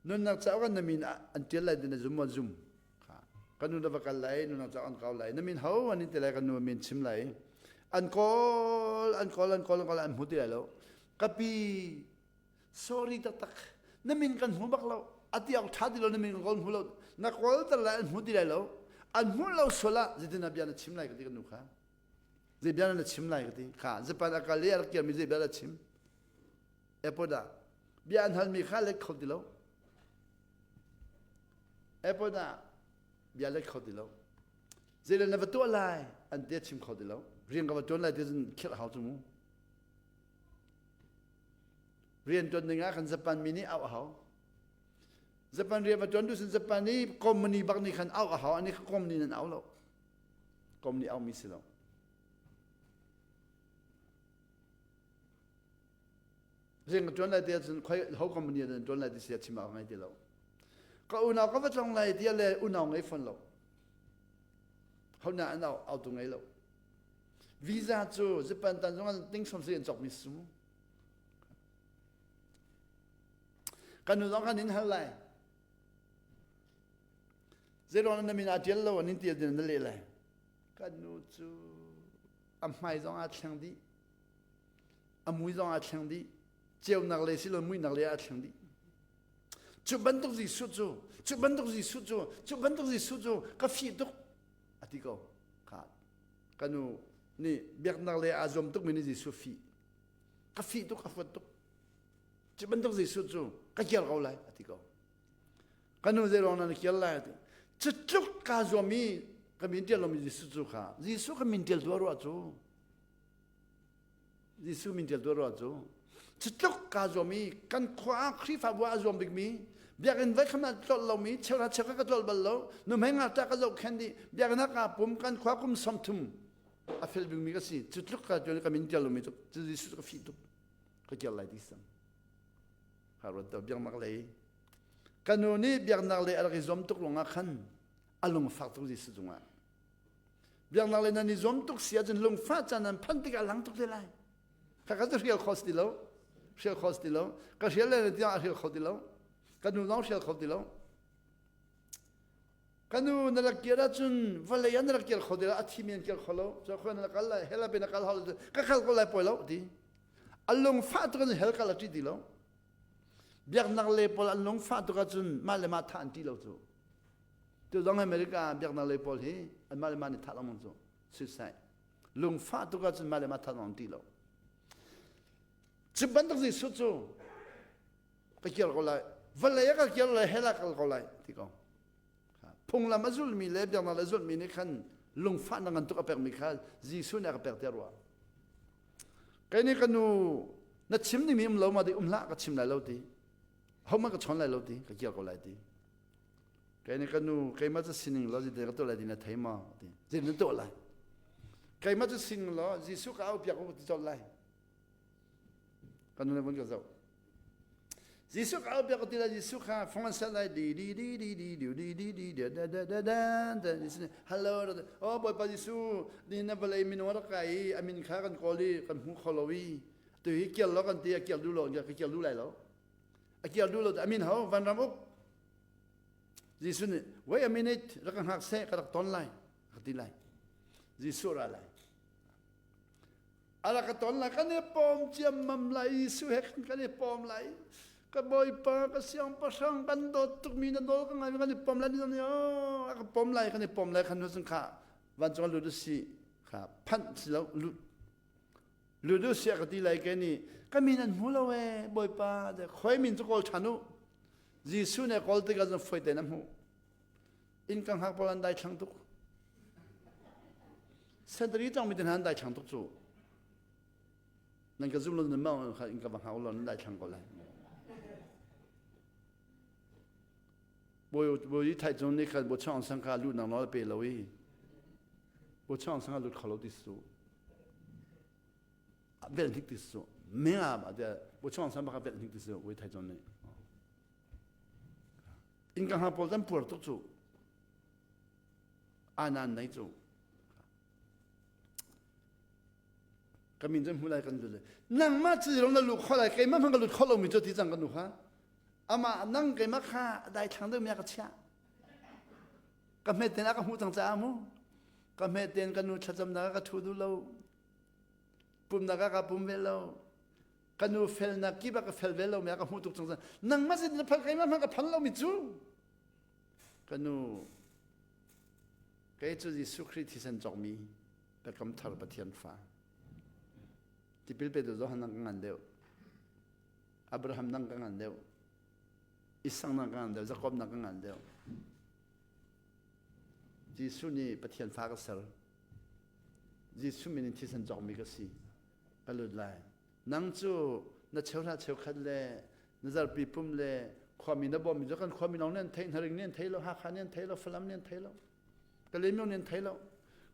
Nunnak cauk ah na min an tial lai tin na zum maw? Zum. Kha. Kan nu na va kal lai, nunnak cauk an kau lai. Na min ho an in ti lai kan nu min chim lai. An kawl, an kawl, an kawl, an kawl, an hmu ti lai lo. Kapi, sorry taktak na min kan hmu bak lo a ti awk ṭha ti lo na min kan kawl hmu lo na kawl tal lai an hmu ti lai lo an hmuh lo sual ah zeitin ah bia na chim lai ka ti ka nu kha zei bia na chim lai ka ti kha Japan a kal i a rak kirmi zei bia na chim airport ah bia an halmi kha let kho ti lo airport ah. Bia let kho ti lo. Zeile na va tuah lai an ti chim kho ti lo. Rian ka va tuan lai ti cun khirh hau cu mu. Rian tuan ding ah khan Japan mi nih auh a hau. Japan rian va tuan tu sin Japan i company bak nih khan auh a hau. Ani kha company nan au lo. Company au mi si lo. Rian ka ṭuan lai ti ahcun khoi ho company ah ṭuan lai ti si chim awk ngei ti lo. Ka unau ka va tlong lai ti le unau ngei fawn lo. Ho na an au autu ngei lo. Visa cu Japan tan zong ting som si an cawk mi su. Kan nu zong kan in hal lai. Zeiruang na min aa ṭial lo an in tial din na leh lai. Kan nu cu a hmai zong aa thleng dih. A mui zong aa thleng dih. Ceunak le silo muihnak le aa thleng dih. Cu bantuk Jesuh cu, cu bantuk Jesuh cu, cu bantuk Jesuh cu ka fih tuk a ti ko. Kha ka nu nih biaknak le aa zuam tukmi nih Jesuh fih. Ka fih tuk, ka fuat tuk. Cu bantuk Jesuh cu ka kiar ko lai a ti ko. Ka nu zei ruang na kiar lai a ti. Cu tluk kaa zuam i ka min ṭial lomi Jesuh cu kha Jesuh ka min ṭial tu a ruah cu Jesuh min ṭial tu a ruah cu cu tluk kaa zuam i kan khua ah Khrihfabu ah a zuam bikmi biakinn voi khat ah tlolh lomi cheuhra cheukhat ka tlolh bal lo nuhmei ngakṭah ka zohkhenh dih biakinn ah kaa pum kan khua kum 30 a fel bikmi ka si cu tluk kaa ṭuan ka min ṭial lomi cu Jesuh ka fih tuk ka kiar lai ti sang ha ruat to biaknak lei ka nu nih biaknak lei a rak i zuam tuk ruangah khan a lungfak tuk Jesuh cungah biaknak lei nan i zuam tuk si ahcun lungfah caan nan phanh tikah lang tuk te lai kha ka hrial kho ti lo hrial kho ti lo ka hrial le tiang a hrial kho ti lo ka nu zong hrial kho ti lo ka nu na rak kir ahcun vawlei ah na rak kir kho ti lo a thi mi an kir kho lo cu khua na kal lai hell ah na kal hau ka kal ko lai pawi lo ti a lungfah tuk in hell kal a ṭih ti lo biaknak le pawl an lungfah tuk ahcun mah le mah thah an ṭih lo cu tu zong America biaknak lei pawl hi an mah le mah nih thah lengmang cu suicide lungfah tuk ahcun mah le mah thah lengmang ṭih lo cu bantuk Jesuh cu ka kir ko lai vawlei ah ka kir lai hell ah kal ko lai ti ko phunglam a zulmi le biaknak a zulmi nih khan lungfahnak ngan tuk a pekmi kha Jesuh nih a ka pek tiah ruah kei nih ka nu na chim dingmi um lo ma di um hlah ka chim lai lo ti hohmanh ka chawn lai lo ti ka kir ko lai ti kei nih ka nu keimah cu sining law zeitin ka tuah lai ti na thei maw ti zeitin na tuah lai keimah cu sining law Jesuh ka au piak u ti colh lai Kan nu vun ka zoh. Jesuh ka biak ti lai Jesuh kha fong an sel lai di di di di di di di di di da da da da da da Jesuh nih hello oh Bawipa Jesuh ni na vawlei minung rak kai i a min kha kan kawl i kan hmu kho lo i tu hi kial lo kan ti a kial duh lo ka kial duh lai lo a kial duh lo a min ho vanram uk Jesuh nih wait a minute rak ka hngak seh ka rak ton lai ka ti lai Jesuh ra lai A rak ka ton lai kan i pawm ciammam lai Jesuh he khan kan i pawm lai ka bawipa ka siangpahrang kan dawt tukmi na nawl ka ngai kan i pawm lai ni a ka pawm lai kan i pawm lai khan cun kha vancung lut si kha phanh si lo lut lut u sia ka ti lai ke ni ka min an hmu lo e bawipa de khoi min cu kawl ṭhan u Jesuh nih kawl tikah cun foi tein a hmuh inn ka hngak pawl an dai thlang tuk sentari tong mi te hna an dai thlang tuk cu nan ka zum lo nan mau kha in ka va hngak lo nan dai thlang ko lai bawi bawi thai cung nih khan bo chong sang kha lu nang nawl pe lo i bo chong sang lut kho lo ti su vel hnik ti su me nga ba de bo chong sang ba ka vel hnik ti su wei thai cung nih Innka hna pawl an puar tuk cu. Anan nei cu. Ka min cu hmu lai kan lut. Nangmah cu rong na lu kho lai keimah hmang ka lut kho lomi cu ti cang kan nu kha. Amah nang keimah kha dai thlang deuh mi ka chiah. Ka hmet ten a ka hmuh cang caah mu. Ka hmet ten ka nu thlacamnak ka thu duh lo. Pumnak ah ka pum ve lo. Ka nu felnak kip ah ka fel ve lo mi ah ka hmuh tuk cang nangmah sin na phal keimah hmang ka phal lo mi cu ka nu kei cu Jesuh Khrih thisen cawkmi biakam thar Pathian fa tipil petu Johan nang ka ngan deuh Abraham nang ka ngan deuh Isak nang ka ngan deuh Jakob nang ka ngan deuh. Jesuh nih Pathian fa ka ser. Jesuh min in thisen cawkmi ka si. Ka lut lai. Nang cu na cheuhra cheukhat le na zarpi pum le khuami na bawmmi cu kan khuami lawng nih an theih hnaring nih an thei lo Hakha nih an thei lo Falam nih an thei lo Kalaymyo nih an thei lo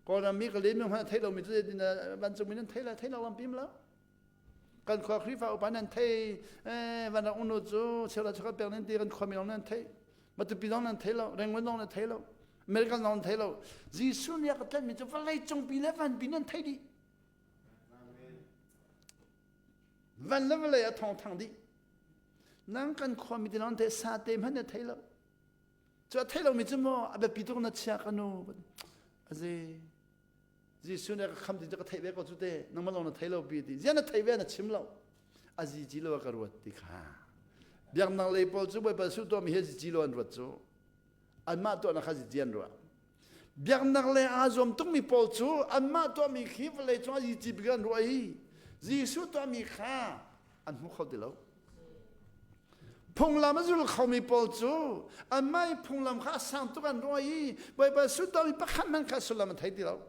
Kawlram mi Kalaymyo hmanh a thei lomi cu zeitin vancungmi nan thei lai thei lo lampi lo kan khua Khrihfa upa nan thei van rak unu cu cheuhra cheukhat pek nan ti kan khuami lawng nan thei Matupi zong nan thei lo Rangoon zong nan thei lo American zong nan thei lo Jesuh nih a ka tlanhmi cu vawlei cungpi le vanpi nan thei dih Van le vawlei a thawng thang dih. Nang kan khuami ti lawng te sa te hmanh na thei lo. Cu a thei lomi cu maw a biapi tuk na chia ka nu. Aze Jesuh nih ka kham ti cu ka theih ve ko cu te nangmah lawng na thei lo pi ti. Ziah na thei ve na chim lo. Azi ci lo ka ruat ti kha. Biaknak lei pawl cu Bawipa Jesuh tuahmi hi azi ci lo an ruat cu. Anmah tuahnak kha azi ci an ruah. Biaknak le aa zuam tukmi pawl cu anmah tuahmi khi vawlei cungah yici bik an ruah i Jesuh tuahmi kha an hmu kho ti lo. Phunglam a zul khomi pawl cu anmah i phunglam kha a sang tuk an ruah i Bawipa Jesuh tuahmi pakhat hmanh kha sullam an thei ti lo.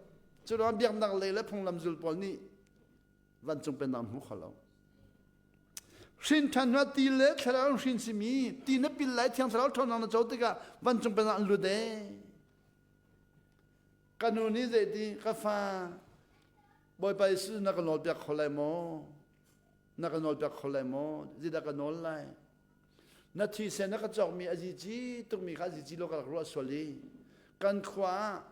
Cu ruangah biaknak lei le phunglam zul pawl nih vancung pennak an hmu kho lo. Hrin ṭhan hnuah ti le thlarau in hrin simi ti na pil lai thiang thlarau ṭhawnnak na co tikah vancung pennak an lut ee. Ka nu nih zeiti ka fa Bawipa Jesuh na ka nawlpiak kho lai maw? Na ka nawlpiak kho lai maw? Zeidah ka nawl lai? Na thisen na ka cawkmi a zici tukmi kha a zici lo ka rak ruah sual i kan khua ah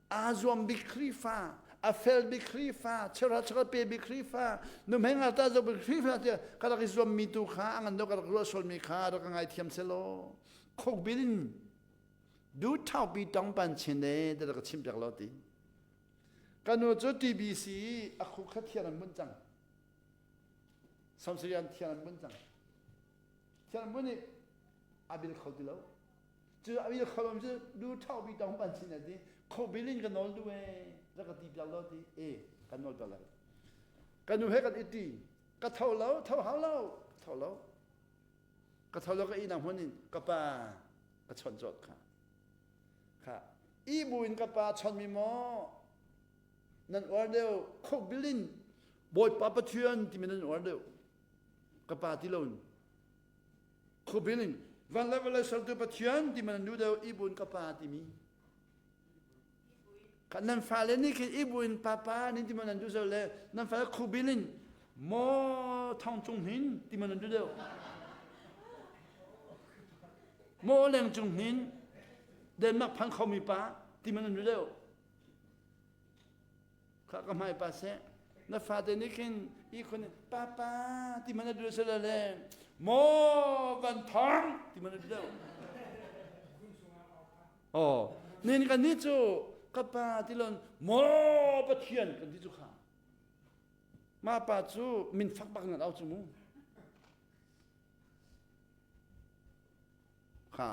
aa zuam bik Khrihfa, a fel bik Khrihfa, cheuhra cheuhra pe bik Khrihfa, nuhmei ngakṭah zoh bik Khrihfa tiah ka rak i zuammi tu kha a ngan deuh ka rak ruah sualmi kha rak ka ngaithiam selaw khukbil in du ṭhaupi tong pan chin e ti rak ka chimpiak lo ti. Ka nu cu TBC i a khuk kha thian an bunh cang. Samsirian thian an bunh cang. Thian an bunh i a bil kho ti lo. Cu a bil kho lo cu du ṭhaupi tong pan chin e ti khukbil in ka nawl duh e rak ka ti piak lo ti e kan nawl piak lai. Ka nu he kan i ti ka tho lo tho hau lo ka tho lo ka tho lo ka ihnak hmun in ka pa ka chawnh cawt kha kha i buin ka pa chawnmi maw nan uar deuh khukbil in Bawipa Pathian timi nan uar deuh ka pa ti loin khukbil in van le vawlei sertu Pathian timi nan duh deuh i buin ka pa timi nan fale nih khin i buin papa nin ti maw nan duh zo le nan fale khubil in maw thong cung hnin ti maw nan duh deuh maw leng cung hnin Denmark phan khomi pa ti maw nan duh deuh Kha ka hmai pa seh na fate nih khin i khun papa ti man a duh sala le maw van thong ti man a duh deuh oh nin kan ni cu ka pa ti lon maw pathian kan ti cu kha ma pa cu min fak bak nan au cu mu kha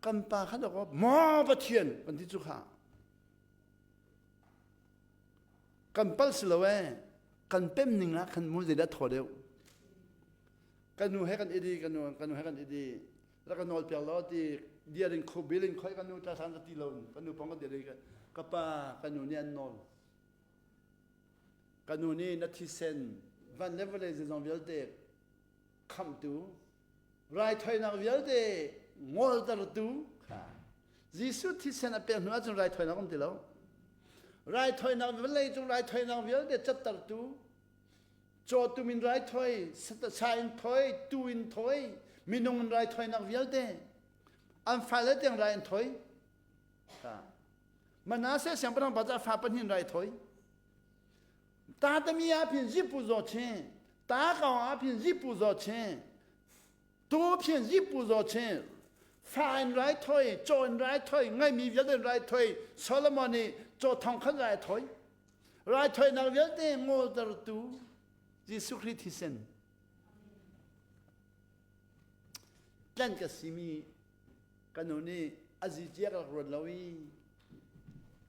kan pa kha dok maw pathian kan ti cu kha Kan palh si lo ee. Kan pem ning ah khan mu zeidah thaw deuh. Kan nu he kan idi, kan nu kan nu he kan idi. Rak ka nawl piak law ti diar in kho bil in khoi kan nu ta san ka ti lo kan nu pong ka diar in ka pa kan nu nih an nawl. Kan nu nih na thisen van le vawlei zeizong vialte khamhtu raithawinak vialte ngoltertu kha Jesuh thisen a pek hnu ahcun raithawinak um ti lo. Raithawinak vawlei cung raithawinak vialte cattertu cawtum in raithawi, sa in thawi, tu in thawi, minung in raithawinak vialte an fale tiang rai an thawi. Manasseh siangpahrang pa cu a fa pahnih in rai thawi. Ta tami ah phin zipu zaw chin, ta kaung ah phin zipu zaw chin, tu phin zipu zaw chin, fa in rai thoi, caw in rai thoi, ngaimi vialte in rai thoi, Solomon nih caw thong khan rai thoi. Rai thoinak vialte ngoltertu Jesuh Khrih thisen. Tlan ka simi ka nu nih a zicia ka rak ruat lo i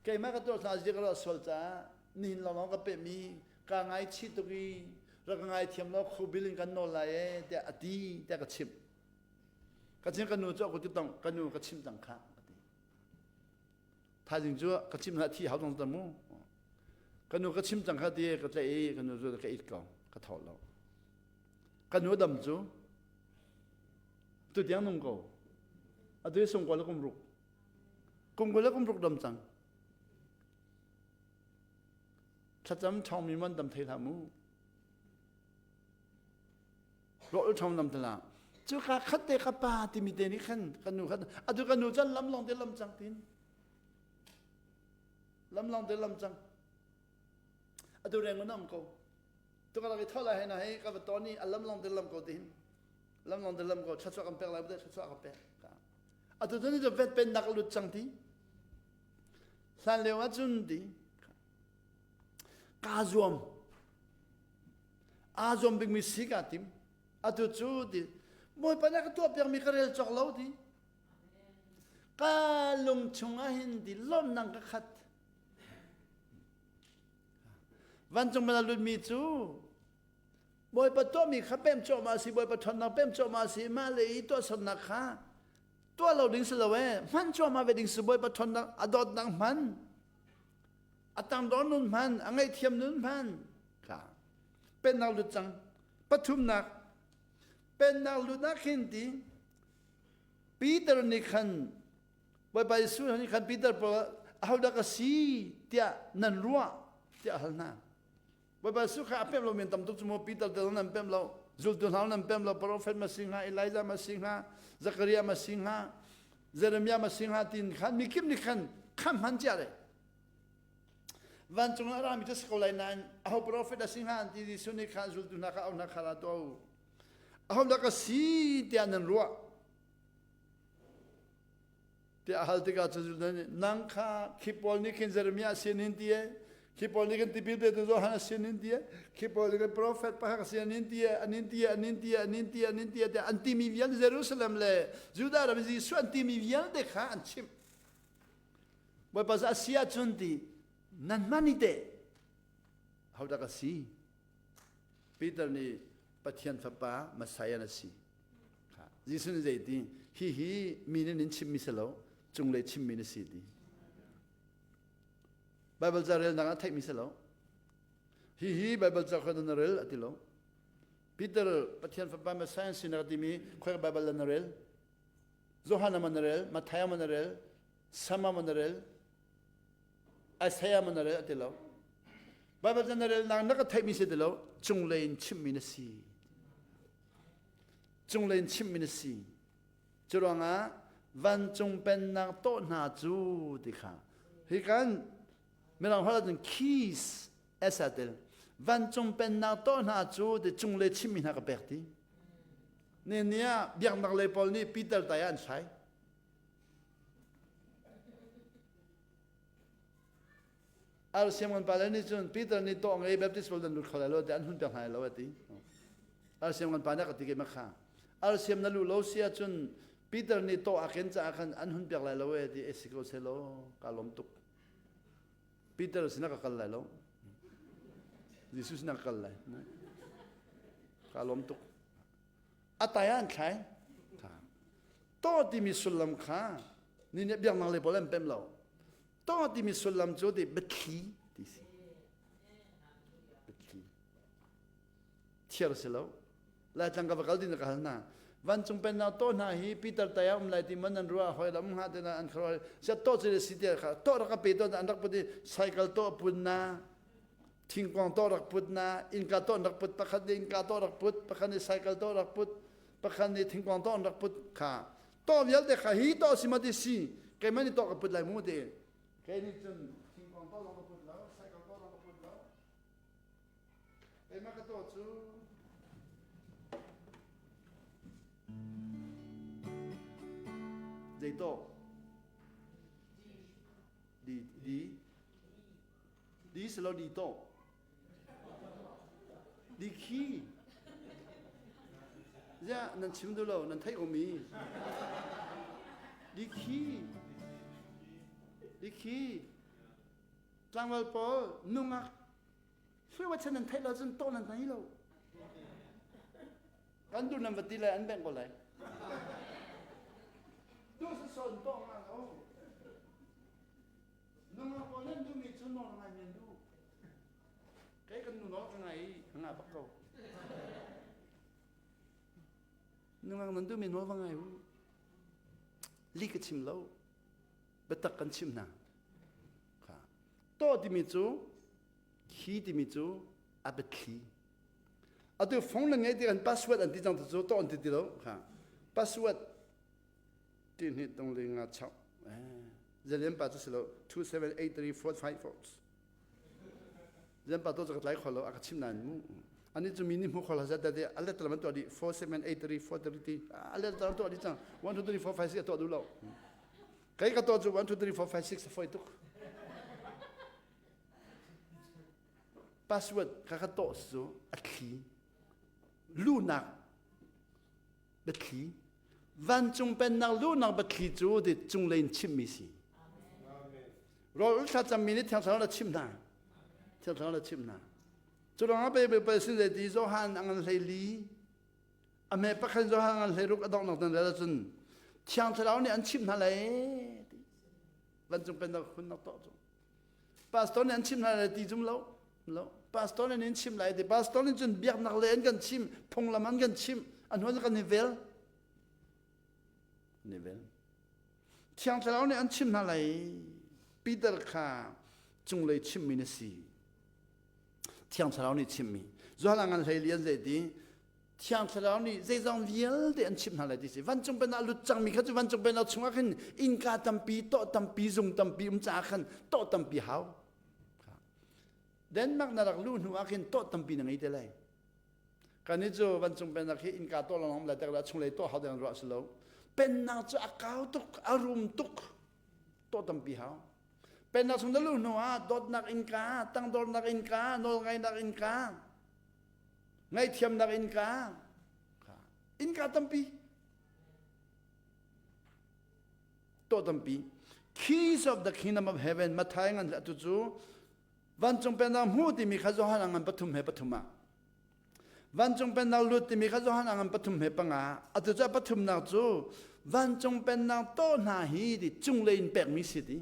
keimah ka tuah hna zia ka ruah sual caah nihin lawnglawng ka pehmi kaa ngaichih tuk i rak ka ngaithiam law khubil in kan nawl lai ee tiah a ti tiah ka chimh ka chim ka nu cu a kut ka tong ka nu ka chimh cang khah ka ti. Thaizing cu ka chim hlah thi hau dong ta mu. Ka nu ka chim cang kha ti ka tlaih i ka nu cu ka it ko ka tho lo. Ka nu dam cu tu tiang nung ko. Atu hi sung ko le kum ruk. Kum ko le kum ruk dam cang. Thlacam ṭhawngmi man dam thei hlah mu. Rawl ṭhawng lam tala. Cu ka khat te ka pa timi te nih khan kan nu khan atu kan nu can lam long te lam cang tin. Lam long te lam cang. Atu reng un am ko. Tu ka lak i thola he na hei ka va ton i a lam long te lam ko tin. Lam long te lam ko thluachuah kan pek lai bu thluachuah ka pek. Atu tu ni cu vet pen nak lut cang ti. Hlan lio ah cun ti kaa zuam. Aa zuam bikmi si kaa tim. Atu cu ti Bawipa nih a ka tuahpiakmi ka rel cawk lo ti. Ka lung chung ah hin ti lawmnak ka khat. Vancung man a lutmi cu Bawipa tuahmi kha pem cuahmah a si, Bawipa ṭhawnnak pem cuahmah a si, mah le i tuahsernak kha tuah lo ding si lo ee, hman cuahmah ve ding si, Bawipa ṭhawnnak a dawtnak hman, a tangdor nun hman, a ngaihthiam nun hman kha pennak lut cang. Pathumnak, pennak lut ah khin ti Peter nih khan Bawipa Jesuh nih khan Peter pawl ahodah ka si tiah nan ruah tiah a hal hna. Bawipa Jesuh kha a pemh lomi an tam tuk cu mu Peter te zong nan pemh lo zultu hna nan pemh lo prophet ma si hnga Elijah ma si hnga Zakaria ma si hnga Jeremiah ma si hnga tin khan mi kip nih khan kham hman cia le vancung ah rami cu si ko lai nain aho prophet a si hnga an ti Jesuh nih khan zultu hna kha au hna kha ra tuah u aho dah ka si tiah nan ruah tiah a hal tikah cun Judah nih nang kha khi pawl nih khin Jeremiah sinin ti e khi pawl nih khin tipil petu Johan a sinin ti e khi pawl nih khin profet pakhat sinin ti e anin ti e anin ti e anin ti e anin ti e tiah an timi vialte Jerusalem le Judah ram Jesuh an timi vialte kha an chimh Bawipa cu a si ahcun ti nan hman i teh hodah ka si Peter nih Pathian fapa Messiah na si Jesuh nih zei ti hihi mi nih nin chimmi si lo cunglei chimmi na si ti Bible ca relnak ah theihmi si lo hihi Bible ca khoi na rel a ti lo Peter Pathian fapa Messiah sinak timi khoi Bible na rel Johan ma na rel Matthai ma na rel Sama ma na rel Isaiah ma na rel a ti lo Bible ca na relnak na ka theihmi si ti lo cunglei in chimmi na si Cunglei in chimhmi na si. Curuangah vancung pennak tawh hna cu ti kha hi kan mirang holh ahcun keys es a tel vancung pennak tawh hna cu ti cunglei chimmi hna ka pek ti ne ni ah biaknak lei pawl nih Peter tai ah an thlai RCM kan pale nih cun Peter nih tawh ngei Baptist pawl nan lut kho lai lo tiah an hun pek hna lo a ti. RCM kan pa nih a ka ti keimah kha. RCM na luh lo si ahcun Peter nih tawh a ken caah khan an hun pek lai lo e ti e si ko selaw ka lawm tuk. Peter sinah ka kal lai lo. Jesuh sinah ka kal lai. Ka lawm tuk. A tai ah an thlai. To timi sullam kha ni nih biaknak lei pawl an pem lo. To timi sullam cu ti biathli ti si. Biathli. Thiar si lo. Laitlang ka va kal din ka hal hna. Vancung pennak to hna hi Peter tai ah um lai ti man an ruah hoi lam hnga te na an kharo sia to cu si ti kha to rak ka pe to an rak put i cycle to pun na thingkuang to rak put na innka to rak put pakhat nih innka to rak put pakhat nih cycle to rak put pakhat nih thingkuang to rak put kha to vialte kha hi to si ma ti si keimah nih to ka put lai mu ti kei nih cun thingkuang to lawng ka put lo cycle to lawng ka put lo keimah ka to cu zei to di di Di si lo di to. Di khi. Ziah nan chim duh lo nan theih ko mi. Di khi. Di khi. Tlangval pawl nungak hruai chan nan theih lo cun to nan nei lo. Kan duh nan va ti lai an bengh ko lai. Tu sa son to nga lo. Nungak pawl nan duhmi cu nawl ngai men duh. Kei kan nu nawl ka ngai i ka ngah bak ko. Nungak nan duhmi nawl va ngai u. Li ka chim lo. Biatak kan chim hna. Kha. To timi cu khi timi cu a biathli. Atu phone na ngei ti kan password an ti cang tu cu to an ti ti lo. Kha. Password ti hnih tung li nga chau. Zalian pa cu si lo 2 7 8 3 4 5 4. Zalian pa to cu ka tlai kho lo a ka chim nain mu. Ani cu mi nih hmu kho la zat te a let lam an tuah dih 4 7 8 3 4 3 ti a let lam tuah dih cang 1 2 3 4 5 6 a tuah duh lo. Kei ka tuah cu 1 2 3 4 5 6 a foi tuk. Password ka ka tawh cu a thli. Lunak biathli. Vancung pennak luhnak biathli cu ti cunglei in chimmi si. Rawl thlacammi nih Thiang Thlarau na chimh hna. Thiang Thlarau na chimh hna. Cu ruangah pe pe sin zei ti Johan a ngan hlei li a hme pakhat Johan a ngan hlei ruk a donghnak dan rel ahcun Thiang Thlarau nih an chimh hna lai ti vancung pennak hunnak tuah cu. Pastor nih an chimh hna lai ti zum lo. Lo. Pastor nih an chimh lai ti. Pastor nih cun biaknak le an kan chimh, phunglam an kan chimh, an huan kan i vel. An i vel. Thiang Thlarau nih an chimh hna lai. Peter kha cunglei chimmi na si. Thiang Thlarau nih chimmi. Johan ngan hlei lian zei ti Thiang Thlarau nih zeizong vialte an chimh hna lai ti si. Vancung pennak lut cangmi kha cu vancung pennak chungah khin innka tampi, tawh tampi, zung tampi um caah khan tawh tampi hau. Denmark na rak luh hnu ah khin tawh tampi na ngei te lai. Kan i cu vancung pennak hi innka tawh lawng lai tak chunglei tawh hau ding ruah si lo. Pennak cu a kau tuk, a rum tuk. Tawh tampi hau. Pennak chung na luh hnu ah dawtnak innka, tangdornak innka, nawlngainak innka, ngaihthiamnak innka innka tampi to tampi keys of the kingdom of heaven Matthai ngan atu cu vancung pennak hmu timi kha Johan ngan pathum he pathum ah vancung pennak lut timi kha Johan ngan pathum he panga atu cu pathumnak cu vancung pennak to hna hi ti cunglei in pekmi si ti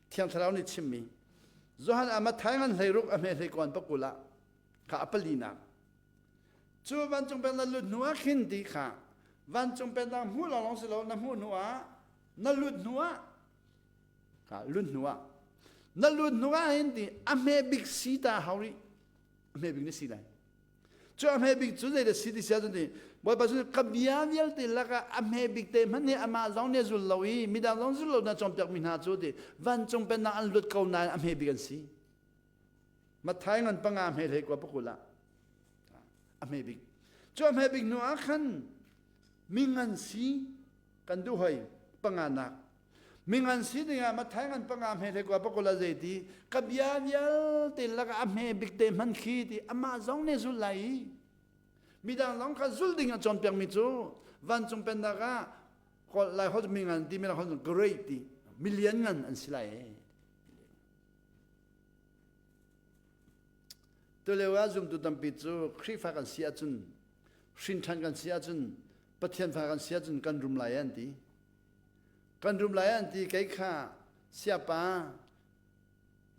Thiang Thlarau nih chimmi Johan ah Matthai ngan hleiruk a hme hleikawn pakul ah kha a palinak cu vancung pennak lut hnu ah khin ti kha vancung pennak hmuh lawnglawng si lo na hmuh hnu ah na lut hnu ah kha lut hnu ah na lut hnu ah hin ti a hme bik si ta hau rih a hme bik na si lai Cu a hme bik cu zeidah si ti sia cun ti Bawipa cu ka bia vialte lakah a hme bik te hmanh nih amah zong nih a zul lo i midang zong zul lo na cawnpiakmi hna cu ti vancung pennak an lut ko nain a hme bik an si. Matthai ngan panga hme hlei kua pakul ah a hme bik. Cu a hme bik hnu ah khan mi ngan si kan duh hoi panganak Mingan si dingah Matthai ngan panga hme hlei kua pakul a zei ti ka bia vialte lakah a hme bik te hman khi ti amah zong nih zul lai i midang zong kha zul ding a cawnpiakmi cu vancung pennak ah lai holh mi ngan ti mi holh great ti milian ngan an si lai e tulio ah zumtu tampi cu Khrihfa kan si ahcun hrin ṭhan kan si ahcun Pathian fa kan si ahcun kan rum lai an ti Kan rum lai an ti kei kha siapa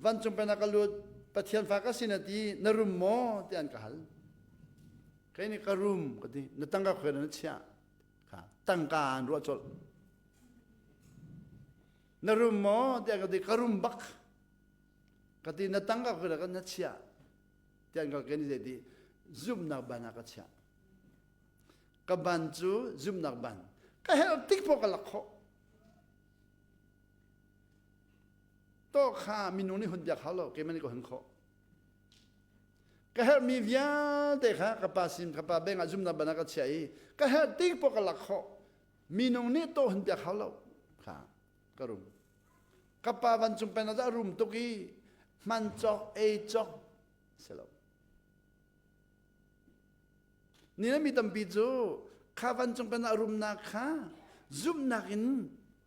vancung pennak ka lut Pathian fa ka si na ti na rum maw ti an ka hal. Kei nih ka rum ka ti na tangka khuai na chiah kha tangka an ruah colh. Na rum maw tiah ka ti ka rum bak ka ti na tangka khuai ka na chiah tiah an ka kei nih zei ti zumhnak ban ah ka chiah. Ka ban cu zumhnak ban. Ka herh tik poh ka lak khawh. To kha minung nih hun biak hau lo, keimah nih ka hun khawh. Ka herhmi vialte kha ka pa sin ka pa beng ah zumhnak ban ah ka chiah i ka herh tik poh ka lak khawh. Minung nih to hun biak hau lo. Kha ka rum. Ka pa vancung pen ah rum tuk i hman cawk ei cawk si lo. Ni le mi tampi cu kha vancung pennak rumnak kha zumhnak in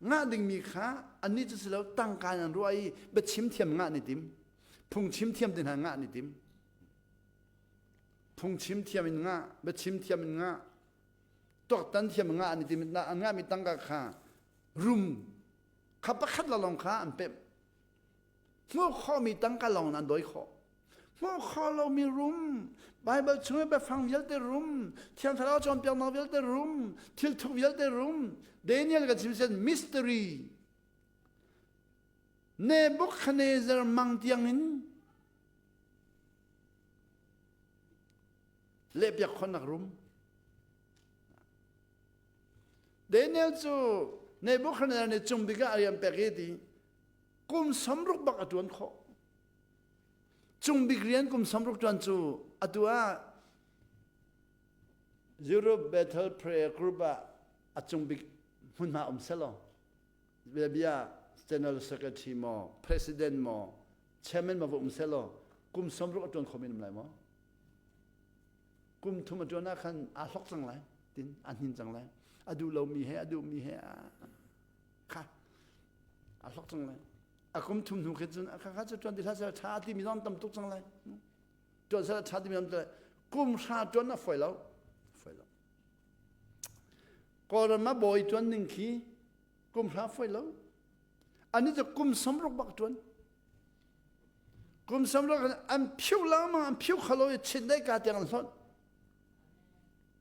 ngah dingmi kha annih cu si lo tangka in an ruah i biachim thiam ngah ni tim phungchim thiam ti hna ngah ni tim phungchim thiam in ngah biachim thiam in ngah tuaktan thiam in ngah ni tim an ngahmi tangka kha rum kha pakhat lalong kha an pemh. Hmuh khawhmi tangka lawng nan dawi khawh. Hmuh khawh lomi rum, Bible chung i biafang vialte rum, Thiang Thlarau cawnpiaknak vialte rum, thilthuk vialte rum, Daniel kan chim sen mystery. Nebuchadnezzar mang tiang in lehpiak khawhnak rum. Daniel cu Nebuchadnezzar nih cung bik ah a rian pek i ti kum samruk bak a ṭuan khawh. Cung bik rian kum samruk ṭuan cu atu ah Europe Bethel Prayer Group ah a cung bik hmunhma um selaw bia General Secretary maw President maw Chairman maw va um selaw kum samruk a ṭuan kho men um lai maw? Kum thum a ṭuan ah khan aa hlok cang lai tin aa hnin cang lai a duh lomi he a duhmi he kha a hlok cang lai a kum thum hnu khin cun kha kha cu ṭuan ti hlah seh ṭha timi zong tam tuk cang lai ṭuan seh ṭha timi zong tam kum hra ṭuan a fawi lo fawi lo Kawlram ah bawi ṭuan ning khi kum hra fawi lo ani cu kum samruk bak ṭuan kum samruk an phiu lengmang an phiu khalo i chin dai ka tiang an hlonh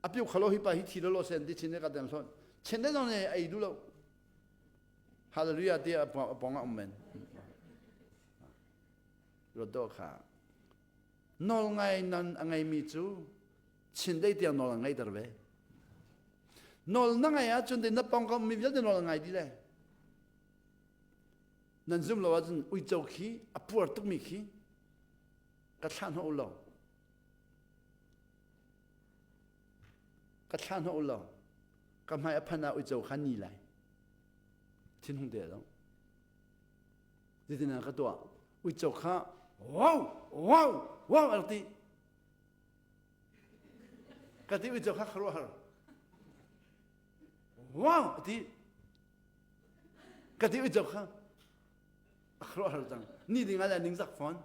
a piu khalo hi pa hi thi lo lo sen ti chin dai ka tiang hlonh chin dai zong nih ei duh lo Hallelujah ti a pong ah um men. Ruat kha. Nawl ngai nan a ngeimi cu chin dei tiang nawl a ngeiter ve. Nawl na ngai ahcun de na pong ka ummi vialte nawl a ngai dih le. Nan zum lo ahcun uico khi a puar tukmi khi ka thlah hnawh u law ka thlah hnawh u law ka hmai a phan ah uico kha ni lai. Thinhung te lo. Zeitin ka tuah? Uico kha wow wow wow a rak ti. Ka ti uico kha khuaruahhar. Wow a ti. Ka ti uico kha a khuaruahhar cang. Ni ding ah le ningzak fawn.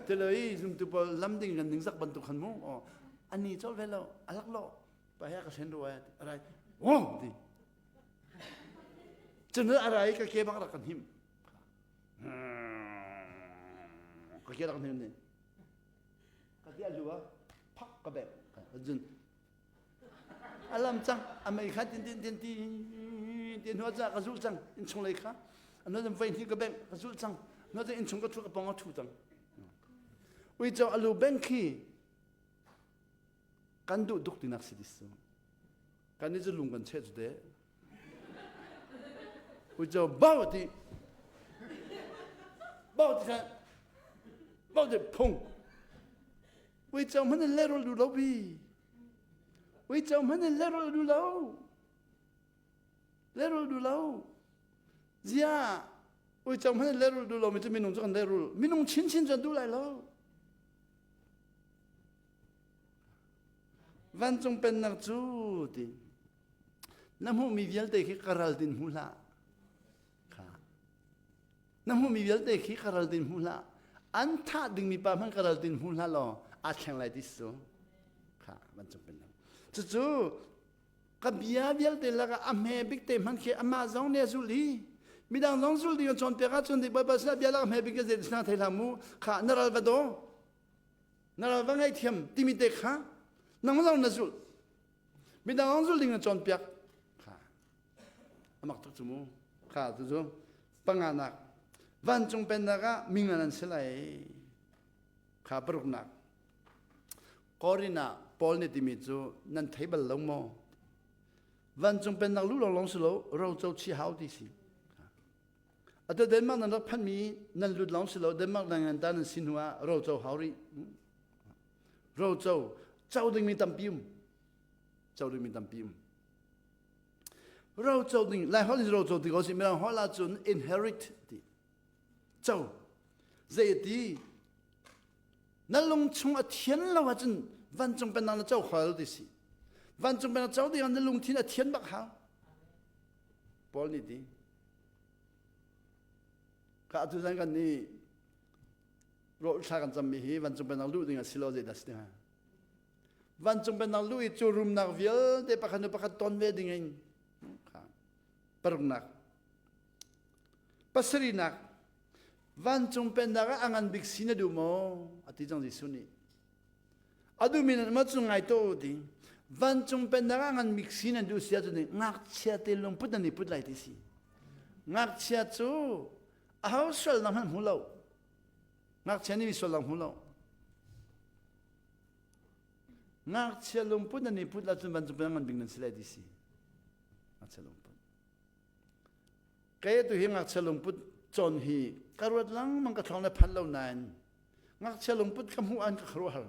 Te lo i zumtu pawl lam ding kan ningzak bantuk khan mu. Ani col ve lo, a lak lo. Pa he ka hren ru ai. Arai wow ti. Cun a ra i ka ke bak rak kan him. Ka ke rak hnim ni. Ka ti a lu ah phak ka bek. Cun a lam cang a mei kha tin tin tin tin tin hnu ca ka zul cang in chung lei kha a nu voi hnih ka beng ka zul cang nu in chung ka thu ka pong a thu cang uico alu beng khi kan duh tuk tinak si dis kan ni cu lung kan cheh cu te uico bau ti bau ti khan bau ti phung uico hmanh in lehrul duh lo bi uico hmanh in lehrul duh lo lehrul duh lo zia uico hmanh in lehrul duh lo mi cu minung cu kan lehrul minung chinchin cu an duh lai lo Vancung pennak cu ti na hmuhmi vialte khi ka ral tin hmu hlah. Kha. Na hmuhmi vialte khi ka ral tin hmu hlah. An thah dingmi pa hmanh ka ral tin hmu hlah law aa thleng lai ti su. Kha vancung pennak. Cucu ka bia vialte lakah a hme bik te hmanh khi amah zong nih a zulh i midang zong zul ding a cawnpiak ahcun Bawipa sinah bia lak a hme bik zei ti thei hlah mu kha na ral va daw na ral va ngaihthiam timi te kha nang zong na zulh midang zong zulh ding na cawnpiak kha amak tuk cu mu kha tu cu panganak vancung pennak ah mingan an si lai kha paruknak Korin ah Paul nih timi cu nan thei bal lo maw vancung pennak lu lawng lawng si lo roco chi hau ti si Atu Denmark nan rak phanmi nan lut lawng si lo Denmark nan ngan ta nan si hnu ah roco hau rih. Roco co dingmi tampi um. Co dingmi tampi um. Roco ding Lai holh in roco ti ko si Mirang holh ahcun inherit ti. Co. Zei ti na lung chung a thian lo ahcun vancung pennak na co khol ti si. Vancung pennak co ding ah na lungthin a thian bak hau. Paul nih ti. Ka atu zan kan nih rawl thla kan cammi hi vancung pennak luh ding a si lo zeidah si hnga vancung pennak luh i cu rumnak vialte pakhat nu pakhat ton ve ding in paruknak pasarihnak. Vancung pennak ah a ngan bik si na duh maw? A ti cang Jesuh nih. A duhmi nan um ahcun ngai tuah u ti. Vancung pennak ah ngan bik si nan duh si ahcun ngakchia te lungput nan i put lai ti si. Ngakchia cu aho sualnak hmanh hmu lo. Ngakchia nih mi sualnak hmu lo. Ngakchia lungput nan i put ahcun vancung pennak ngan bik nan si lai ti si. Ngakchia lungput. Kei atu hi ngakchia lungput cawn hi ka ruat lengmang ka thlong le phan lo nain ngakchia lungput ka hmuh an ka khuaruahhar.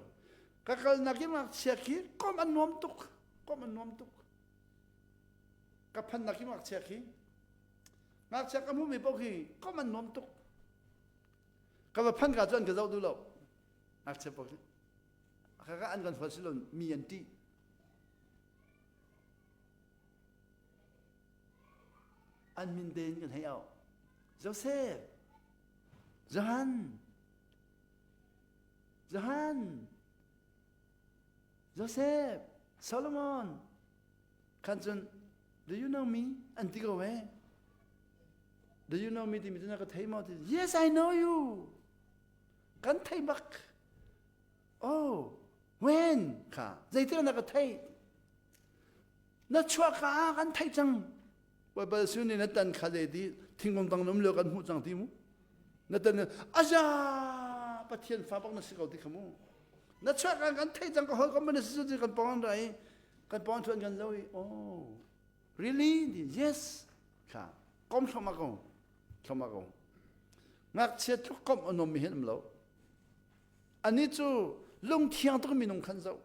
Ka kalnak i ngakchia khi kom an nuam tuk. Kom an nuam tuk. Ka phannak i ngakchia khi ngakchia ka hmuhmi paoh khi kom an nuam tuk. Ka va phan ka cu an ka zoh duh lo. Ngakchia paoh khi. Kaka an kan huat si lo mi an ṭih. An min tein kan hei auh. Joseph, Johan, Johan, Joseph, Solomon. Khan cun, do you know me? An ti ko eh. Do you know me timi cu na ka thei maw? Yes, I know you. Kan thei bak. Oh, when? Kha, zeitik na ka theih? Na chuah ka ah kan theih cang. Baibal Jesuh nih na tan kha le ti thingkung tang um lio kan hmuh cang ti mu. Na tan aja Pathian fa bak na si ko ti kha mu. Na chuah kan kan theih cang ka hawi kom na si cu kan pawng rai kan pawng thuan kan zo i oh really yes kha kom thloma ko thloma ko ngakchia tluk kom anom mi hin um lo Anih cu lungthiang tuk minung khan zoh.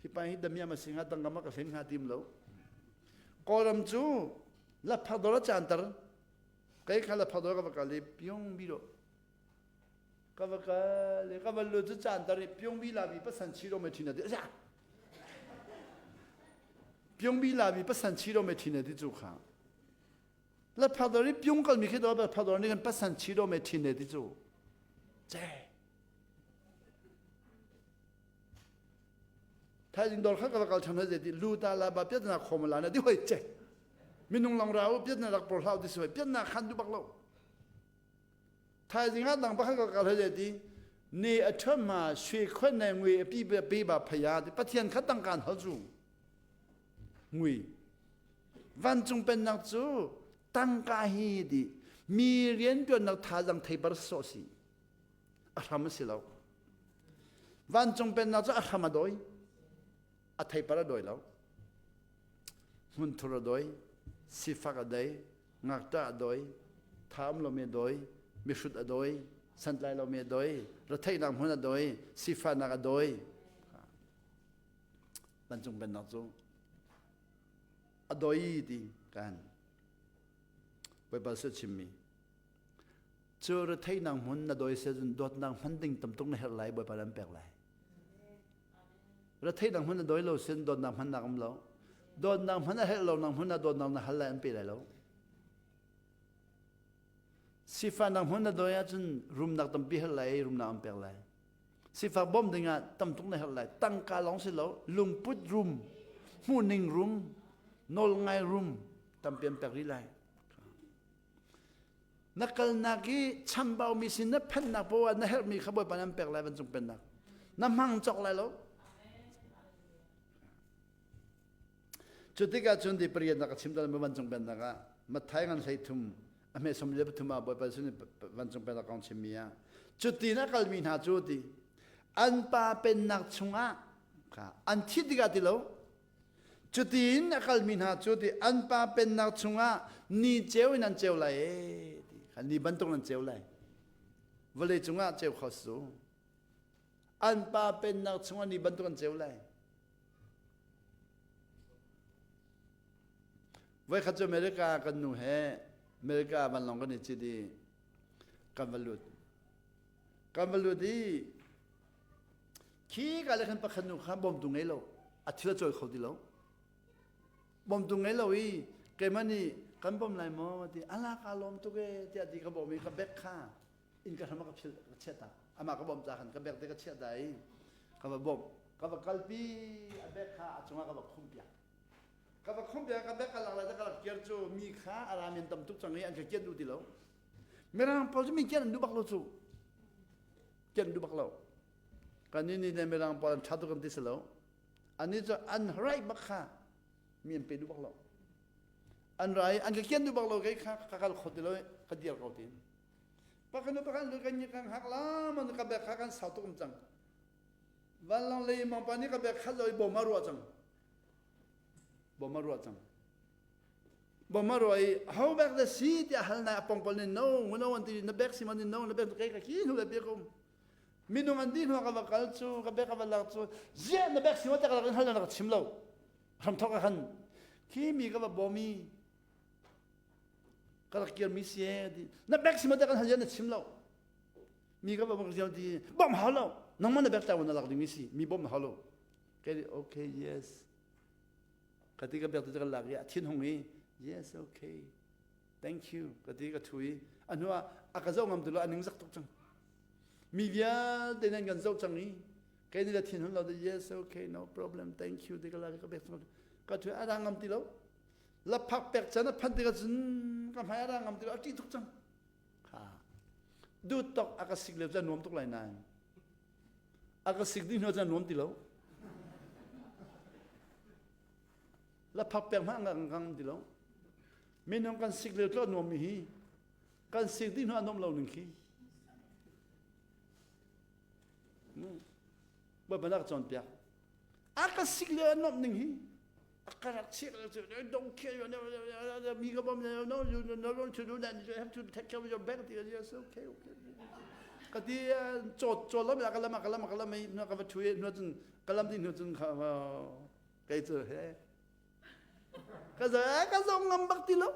Hi pa hi damiam a si hnga tangka ma ka hlen hnga tim lo. Kawlram cu laphak dor a caanter. Kei kha laphak dor ka va kal i pyung bi do. Ka va kal i ka va lut cu caanter i pyung bi la bi pasan chi do me thin ati. Asia. Pyung bi la bi pasan chi do me thin ati cu kha. Laphak dor i pyung kal mi khi do laphak dor nih kan pasan chi do me thin ati cu. Che. Thaizing dawr kha ka va kal ṭhan hoi zeiti lu ta la ba piat na khom la na di hoi che. Minung long ra u piat na rak por hlau ti si hoi piat na khan du bak lo. Thaizing ah dang pakhat ka kal hoi zeiti ne a ṭham ma sui khon ne ngui a pi pe ba phaya ti Pathian kha tang kan hal zu. Ngui. Vancung pennak cu tangka hi ti mi rianṭuannak thazaang theibar sawh si. A hram a si lo. Vancung pennak cu a hram a dawi. A theipar a dawi lo. Hmunthur a dawi, sifak a dei, ngakṭah a dawi, tha um lomi a dawi, mihrut a dawi, santlai lomi a dawi, retheihnak hmun a dawi, sifahnak a dawi. Vancung pennak cu a dawi ti kan Baibal sui chimmi. Cu retheihnak hmun na dawi seh cun dawtnak hman ding tam tuk na herh lai Bawipa lam pek lai. Retheihnak hmun na dawi lo sin dawtnak hmannak um lo. Dawtnak hman a herh lo nak hmun ah dawtnak na hal lai an pe lai lo. Sifahnak hmun na dawi ahcun rumnak tampi herh lai i rumnak an pek lai. Sifak bawmh dingah tam tuk na herh lai. Tangka lawng si lo, lungput rum, hmuhning rum, nawlngai rum tampi an pek rih lai. Na kalnak i chambaumi sin na phennak poah na herhmi kha Bawipa nih an pek lai vancung pennak. Na hmang cawk lai lo. Cu tikah cun ti pariatnak a chim dal vancung pennak ah Matthai ngan 13 a hme 43 ah Bawipa sin vancung pennak kong chimmi ah cutin a kalmi hna cu ti an pa pennak chungah kha an thit tikah ti lo Cutin a kalmi hna cu ti an pa pennak chungah ni ceu in an ceu lai ee ti kha ni bantuk nan ceu lai. Vawlei cungah ceu kho su. An pa pennak chungah ni bantuk an ceu lai. Voikhat cu America kan nu he America vanlawng kan i cit i kan va lut. Kan va lut i Khi ka le khan pakhat nu kha bawmtu ngei lo, a thil a cawi kho ti lo. Bawmtu ngei lo i keimah nih kan bawm lai maw ti ala ka lawm tuk e tiah ti ka bawm i ka bek kha inn ka hram ah ka phil ka chiah ta. Amah ka bawm ca khan ka bek te ka chiah ta i ka va bawmh. Ka va kalpi a bek kha a cungah ka va khumh piak. Ka va khumh piak ka bek ka lak lai ka rak kir cu mi kha a rami an tam tuk cang i an ka kianh duh ti lo. Mirang pawl cu mi kian an duh bak lo cu. Kian an duh bak lo. Kan nih nih le mirang pawl an ṭha tuk kan ti si lo. Annih cu an right bak kha mi an pe duh bak lo. An rai an ka kian duh bak lo kei kha ka kal kho ti lo ka dir ko tin. Pakhat nu pakhat lu kan kan hak la man ka bek kha kan sau tuk um cang. Vanlawng lei mang pa nih ka bek khat lo i bom a ruah cang. Bom a ruah cang. Bom a ruah i ho bek da si tiah hal na pong pol nih no no an ti na bek si man no na bek kai ka ki hnu le bek um. Minung an di hnu ka va kal cu ka bek ka va lak cu ziah na bek si ma tak lak hal na ka chim lo. Hram thok a khan khi mi ka va bomi ka rak kirmi si e ti na bek si ma tak kan hal na chim lo. Mi ka va bok zial ti bom hau lo nangmah na bek ta na lak ding mi si mi bom hau lo. Kai okay yes. Ka ti ka bek tu ka lak i a thin hung i yes okay thank you ka ti ka thu i a hnu ah a ka zoh ngam tu lo a ning zak tuk cang. Mi vialte nan kan zoh cang i kei nih la thin hun lo yes okay no problem thank you ti ka lak i ka bek ka thu a ra ngam ti lo. Laphak pek can a phanh tikah cun ka hmai a ra ngam ti lo a ṭih tuk cang. Kha duh tok a ka sik lio cu a nuam tuk lai nain a ka sik dih hnu cun a nuam ti lo. Laphak pek hmanh a ngam ti lo. Minung kan sik lio cu a nuam mi hi kan sik dih hnu a nuam lo ning khi. Bawipa na ka cawnpiak. A ka sik lio a nuamh ning hi a ka rak chiah don't care mi ka bom no you no don't to do that you have to take care of your bag ti yes okay okay ka ti cawt cawt lo ka lam ka lam ka lam i ka va thu i hnu cun ka lam ti hnu cun kei cu he ka zo ka zo ngam bak ti lo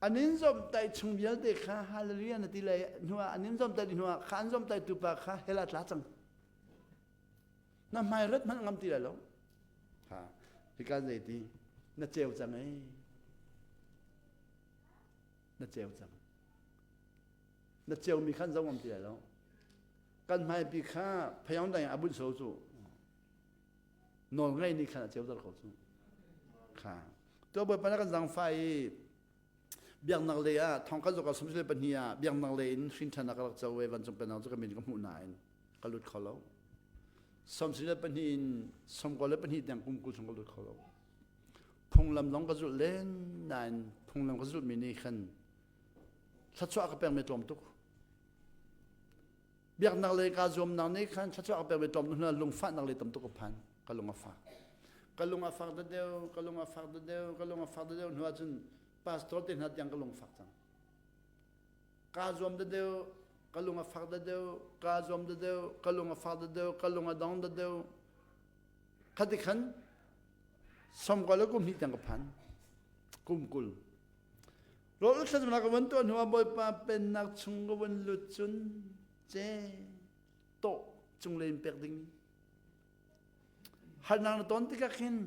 An in zomhtaih chung vialte kha hallelujah na ti lai hnuah an in zomhtaih hnuah kha an zomhtaih tu pa kha hell ah tla cang. Na hmai rat hmanh ngam ti lai lo. Ha hika zei ti na ceu cang ei. Na ceu cang. Na ceu mi khan zo ngam ti lai lo. Kan hmaipi kha phayong dang a bunh so cu. Nawl ngei nih khan a ceuter ko cu. Kha. To Bawipa na kan zangfah i biaknak lei ah thong kan zok 32 ah biaknak lei in hrin ṭhan ka rak co i vancung pennak cu ka min ka hmuh nain ka lut kho lo. 32 in 92 tiang kum 20 chung ka lut kho lo. Phunglam zong ka zulh len nain phunglam ka zulhmi nih khan thluachuah ka pekmi tlawm tuk. Biaknak lei kaa zuamnak nih khan thluachuah ka pekmi tlawm hnu lungfahnak lei tam tuk ka phan. Ka lung a fak. Ka lung a fak deuh, ka lung a fak deuh, ka lung a fak deuh hnu ahcun pastor te hna tiang ka lung fak cang. Kaa zuam deuh, ka lung a fak deuh, kaa zuam deuh, ka lung a fak deuh, ka lung a dong deuh. Khati khan 20 le kum hnih tiang ka phan. Kum 20. Rawl thlacamnak ka van tuah hnuah Bawipa pennak chung ka van lut cun ce tawh cunglei in pek dingmi harnak na ton tikah khin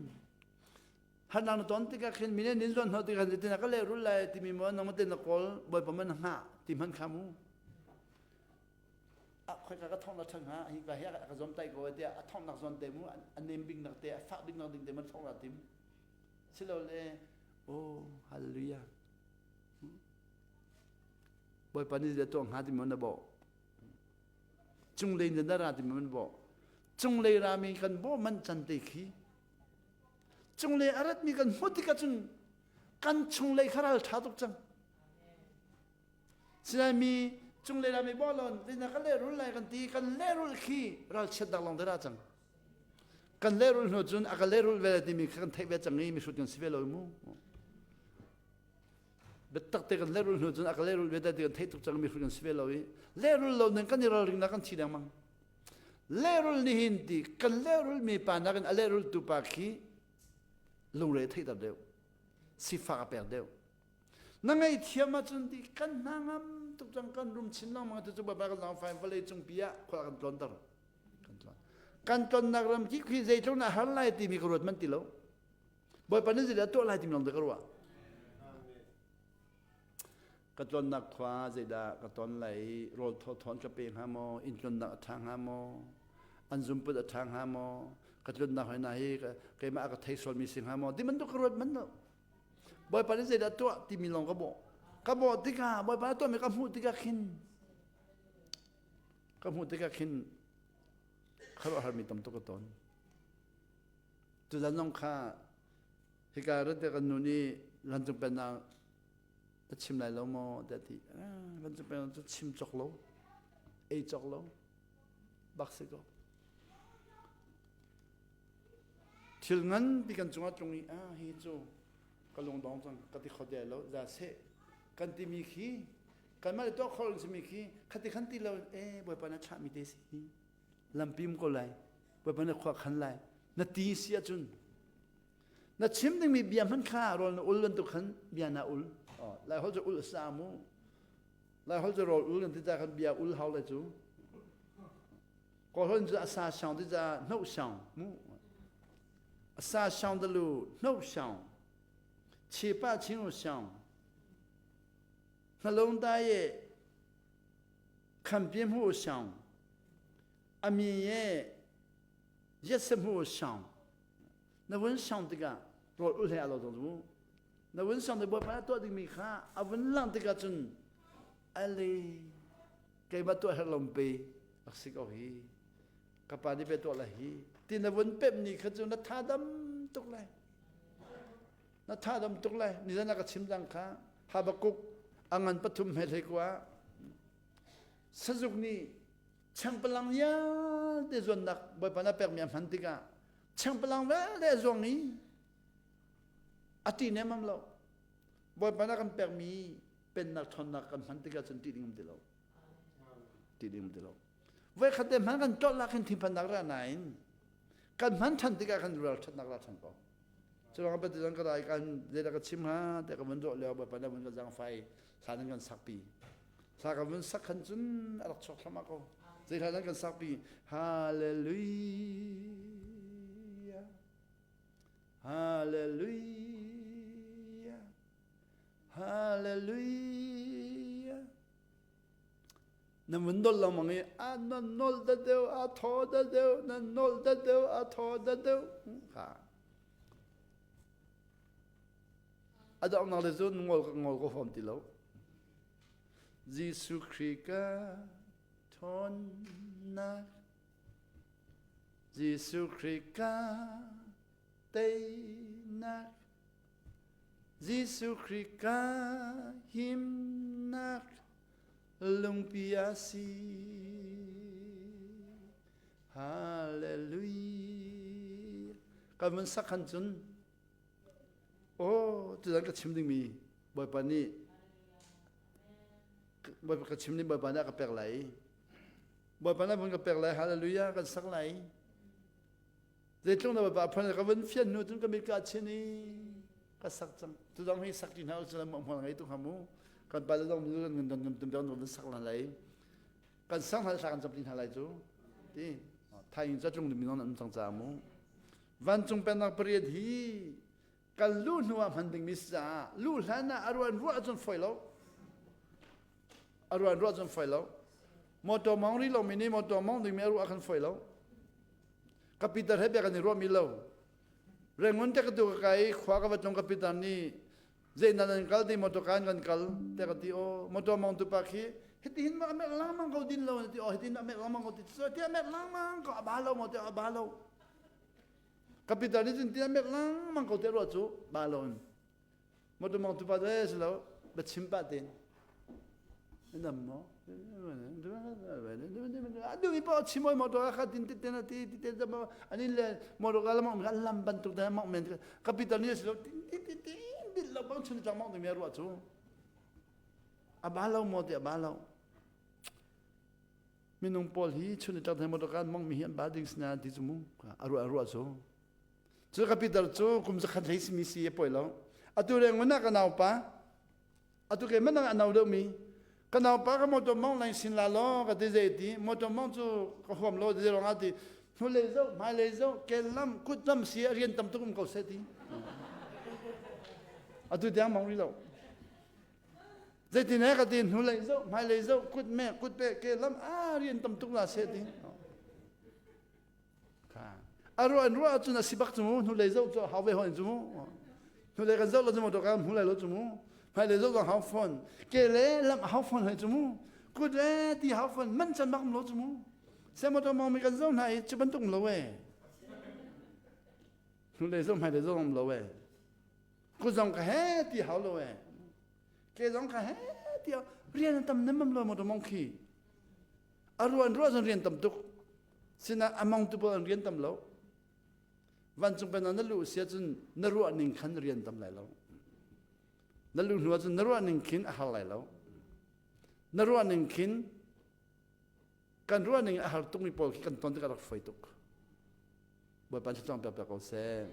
harnak na ton tikah khin mine nin zuan hnawh tikah zeitin ka lehrul lai timi maw nangmah te na kawl Bawipa man hngah ti hman kha mu a khoika ka thong na ṭhan hnga hi ka hi a ka zom tai ko tiah a thongnak zawn te mu a nem bik nak te a fak bik nak ding te man thong ra tim silole Oh, hallelujah. Bawipa nih zei tuah hnga ti man na bawh. Cunglei na ra ti man bawh. Cunglei rami kan bawh man can te khi. Cunglei a ratmi kan hmuh tikah cun kan chunglei kha ral ṭha tuk cang. Sinain mi cunglei rami bawh lon na ka lehrul lai kan ti kan lehrul khi ralchiatnak lawng te ra cang. Kan lehrulh hnu cun a ka lehrulh ve timi kha kan theih ve cang i mihrut kan si ve lo mu. Biatak te kan lehrulh hnu cun a ka lehrulh ve ti kan theih tuk cang mihrut kan si ve lo i lehrulh lo ning kan i ralring na kan thi lengmang. Lehrulh nih hin ti kan lehrulh mi pa nakin a lehrulh tu pa khi lungre a theihter deuh. Sifak a pek deuh. Na ngaihthiam ahcun ti kan hna ngam tuk cang kan rum chin lengmang tu cu Bawipa kan zaangfah in vawlei cung pi ah khua kan tlawnter. Kan tlawn. Kan tonnak ram ki khi zeitluk na har lai timi ka ruat man ti lo. Bawipa nih zeidah tuah lai timi lawng te ka ruah. Ka tlonnak khua zeidah ka ton lai rawl thaw thawn ka pe hnga maw inn tlonnak a ṭha hnga maw an zumput a ṭha hnga maw ka tlonnak hoi na hi keimah a ka thei sualmi si hnga maw ti bantuk ka ruat man lo. Bawipa nih zeidah tuah timi lawng ka bawh. Ka bawh tikah Bawipa nih tuahmi ka hmuh tikah khin ka hmuh tikah khin khuaruahharmi tam tuk ka ton. Tuzan zong kha hika rat kan nu nih vancung pennak na chim lai lo maw tiah ti. Vancung pennak cu chim cawk lo, ei cawk lo, bak si ko. Thil nganpi kan cungah tlung i ah hi cu ka lungdong cang ka ti kho te lo za seh kan timi khi kanmah le tuah khawh simi khi khati khan ti lo eh bawipa na thlahmi te si lampi um ko lai bawipa na khua khan lai na ti si ahcun na chim dingmi bia hman kha rawl na ul bantuk khan bia na ul lai holh cu ul sa mu lai holh cu rawl ul kan ti ta khan bia ul hau lai cu Kawlholh cu a sa siang ti caah hnoh siang mu. A sa siang da lu hnoh siang. Chepa ching siang. Hnalong da ye khampi mu siang. Ami ye yetse mu siang. Na vun siang tikah rawl ul he alo dong mu. Na vun siang te bawipa tuah dingmi kha a vun lang tikah cun ale keimah tuah herh lom pe rak si ko hi ka pa nih pe tuah lai hi ti na vun pemh ni kha cu na tha dam tuk lai na tha dam tuk lai nizan ah ka chim dang kha Habakuk a ngan pathum he hlei kwa sazuk nih changpalang vialte zuannak bawipa na pekmi a hman tikah changpalang vialte a zuang i a ti nemam lo bawipa na kan pekmi pennak ṭhawnnak kan hman tikah cun ṭih ding um ti lo ṭih ding um ti lo voi khat te hman kan tlolh ah khin thinphannak ra nain kan hman ṭhan tikah kan ral ṭhatnak ra ṭhan ko curuang ah zan ka rai kan zeidah ka chim ha te ka vun zawh lio bawipa na vun ka zangfai hla nan kan sakpi hla ka vun sak khan cun a rak chuak thluahmah ko zei hla nan kan sakpi hallelujah hallelujah Hallelujah. Na mun dol lengmang i a na nol da deuh a thaw da deuh na nol da deuh a thaw da deuh kha a donghnak le cun ngol ka ngol ko fom ti lo Jesuh Khrih ka ṭhawnnak Jesuh Khrih ka teinak Jesuh Khrih ka himnak lungpi a si. Hallelujah. Kan vun sak han cun oh tuzan ka chim dingmi Bawipa nih Bawipa ka chim ding Bawipa nih a ka pek lai. Bawipa nih a vun ka pek lai. Hallelujah kan sak lai. Zeitluk na Bawipa phun ka vun fian hnu cun ka mit ka chin i ka sak cang. Tu dang hi sak ti hna usih law hmual ngei tuk hamu. Kan pa le dong nu kan ngan don tum don kan sak lan lai. Kan sang hna thla kan cam ti hna lai cu. Ti thai in zatlung ding non an cang ca mu. Vancung pennak pariat hi kan lu hnu ah hman dingmi si caah lu hlan ah a ruan ruah cun foi lo. A ruan ruah cun foi lo. Motor mong ri lo mi nih motor mong dingmi a ruah khan foi lo. Ka Peter he bia kan i ruahmi lo. Rangoon te ka tu ka kai khua ka va tlung ka Peter nih zeinan an kal ti motor kan kan kal te ka ti o motor mong tu pa khi hiti hin ma amek langmang ko din lo ti o hiti hin amek langmang ko ti so ti amek langmang ko aba lo mo te aba lo ka Peter nih cun ti amek langmang ko te ruah cu ba lo in Motor mong tu pa de si lo ba chim pa tin nam mo adu mi pa chim oi motor kha tin tin tin ti ti tin ani le motor ka lamang kan lam bantuk da mong men capital ni si lo tin tin tin tin din lo bang chun tlang mong tu mi ruwa chu aba lo mo ti aba lo minung pawl hi chun tlang thai motor kan mong mi hi an ba ding sina ti chu mu aru aru chu Cu ka Peter cu kum zakhat hlei simi si a poi lo. Atu reng mana ka naupa, atu ke mana a nau deuhmi, ka naupa ka motor mong lang sin la law ka ti zei ti, motor mong cu ka huam lo ti ruangah ti, hnulei zoh, hmailei zoh, kel lam, kut lam si a rian tam tuk um ko seh ti. Atu tiang mong rih lo. Zeitin he ka ti hnulei zoh, hmailei zoh, kut me, kut pe, ke lam, a rian tam tuk la seh ti. A ruah in ruah ahcun a si bak cu mu hnulei zoh cu hau ve hawn cu mu. Hnulei kan zoh lo cu motor kan hmu lai lo cu mu. Hmailei zoh zong hau fawn. Ke le lam hau fawn hoi cu mu. Kut le ti hau fawn man can bak lo cu mu. Se motor mong mi kan zoh hna i cu bantuk lo e. Hnulei zoh hmailei zoh zong lo e. Kut zong ka he ti hau lo e. Ke zong ka he ti hau. Rian an tam nemam lo motor mong khi. A ruan ruah zong rian tam tuk. Sina among tu pawl an rian tam lo. Vancung pen ah na luh si ahcun na ruah ning khan rian tam lai lo. Na luh hnu ahcun na ruah ning khin a har lai lo. Na ruah ning khin kan ruah ning a har tukmi pawl khi kan ton tikah rak fawi tuk. Bawipa thluachuah pek pek ko seh.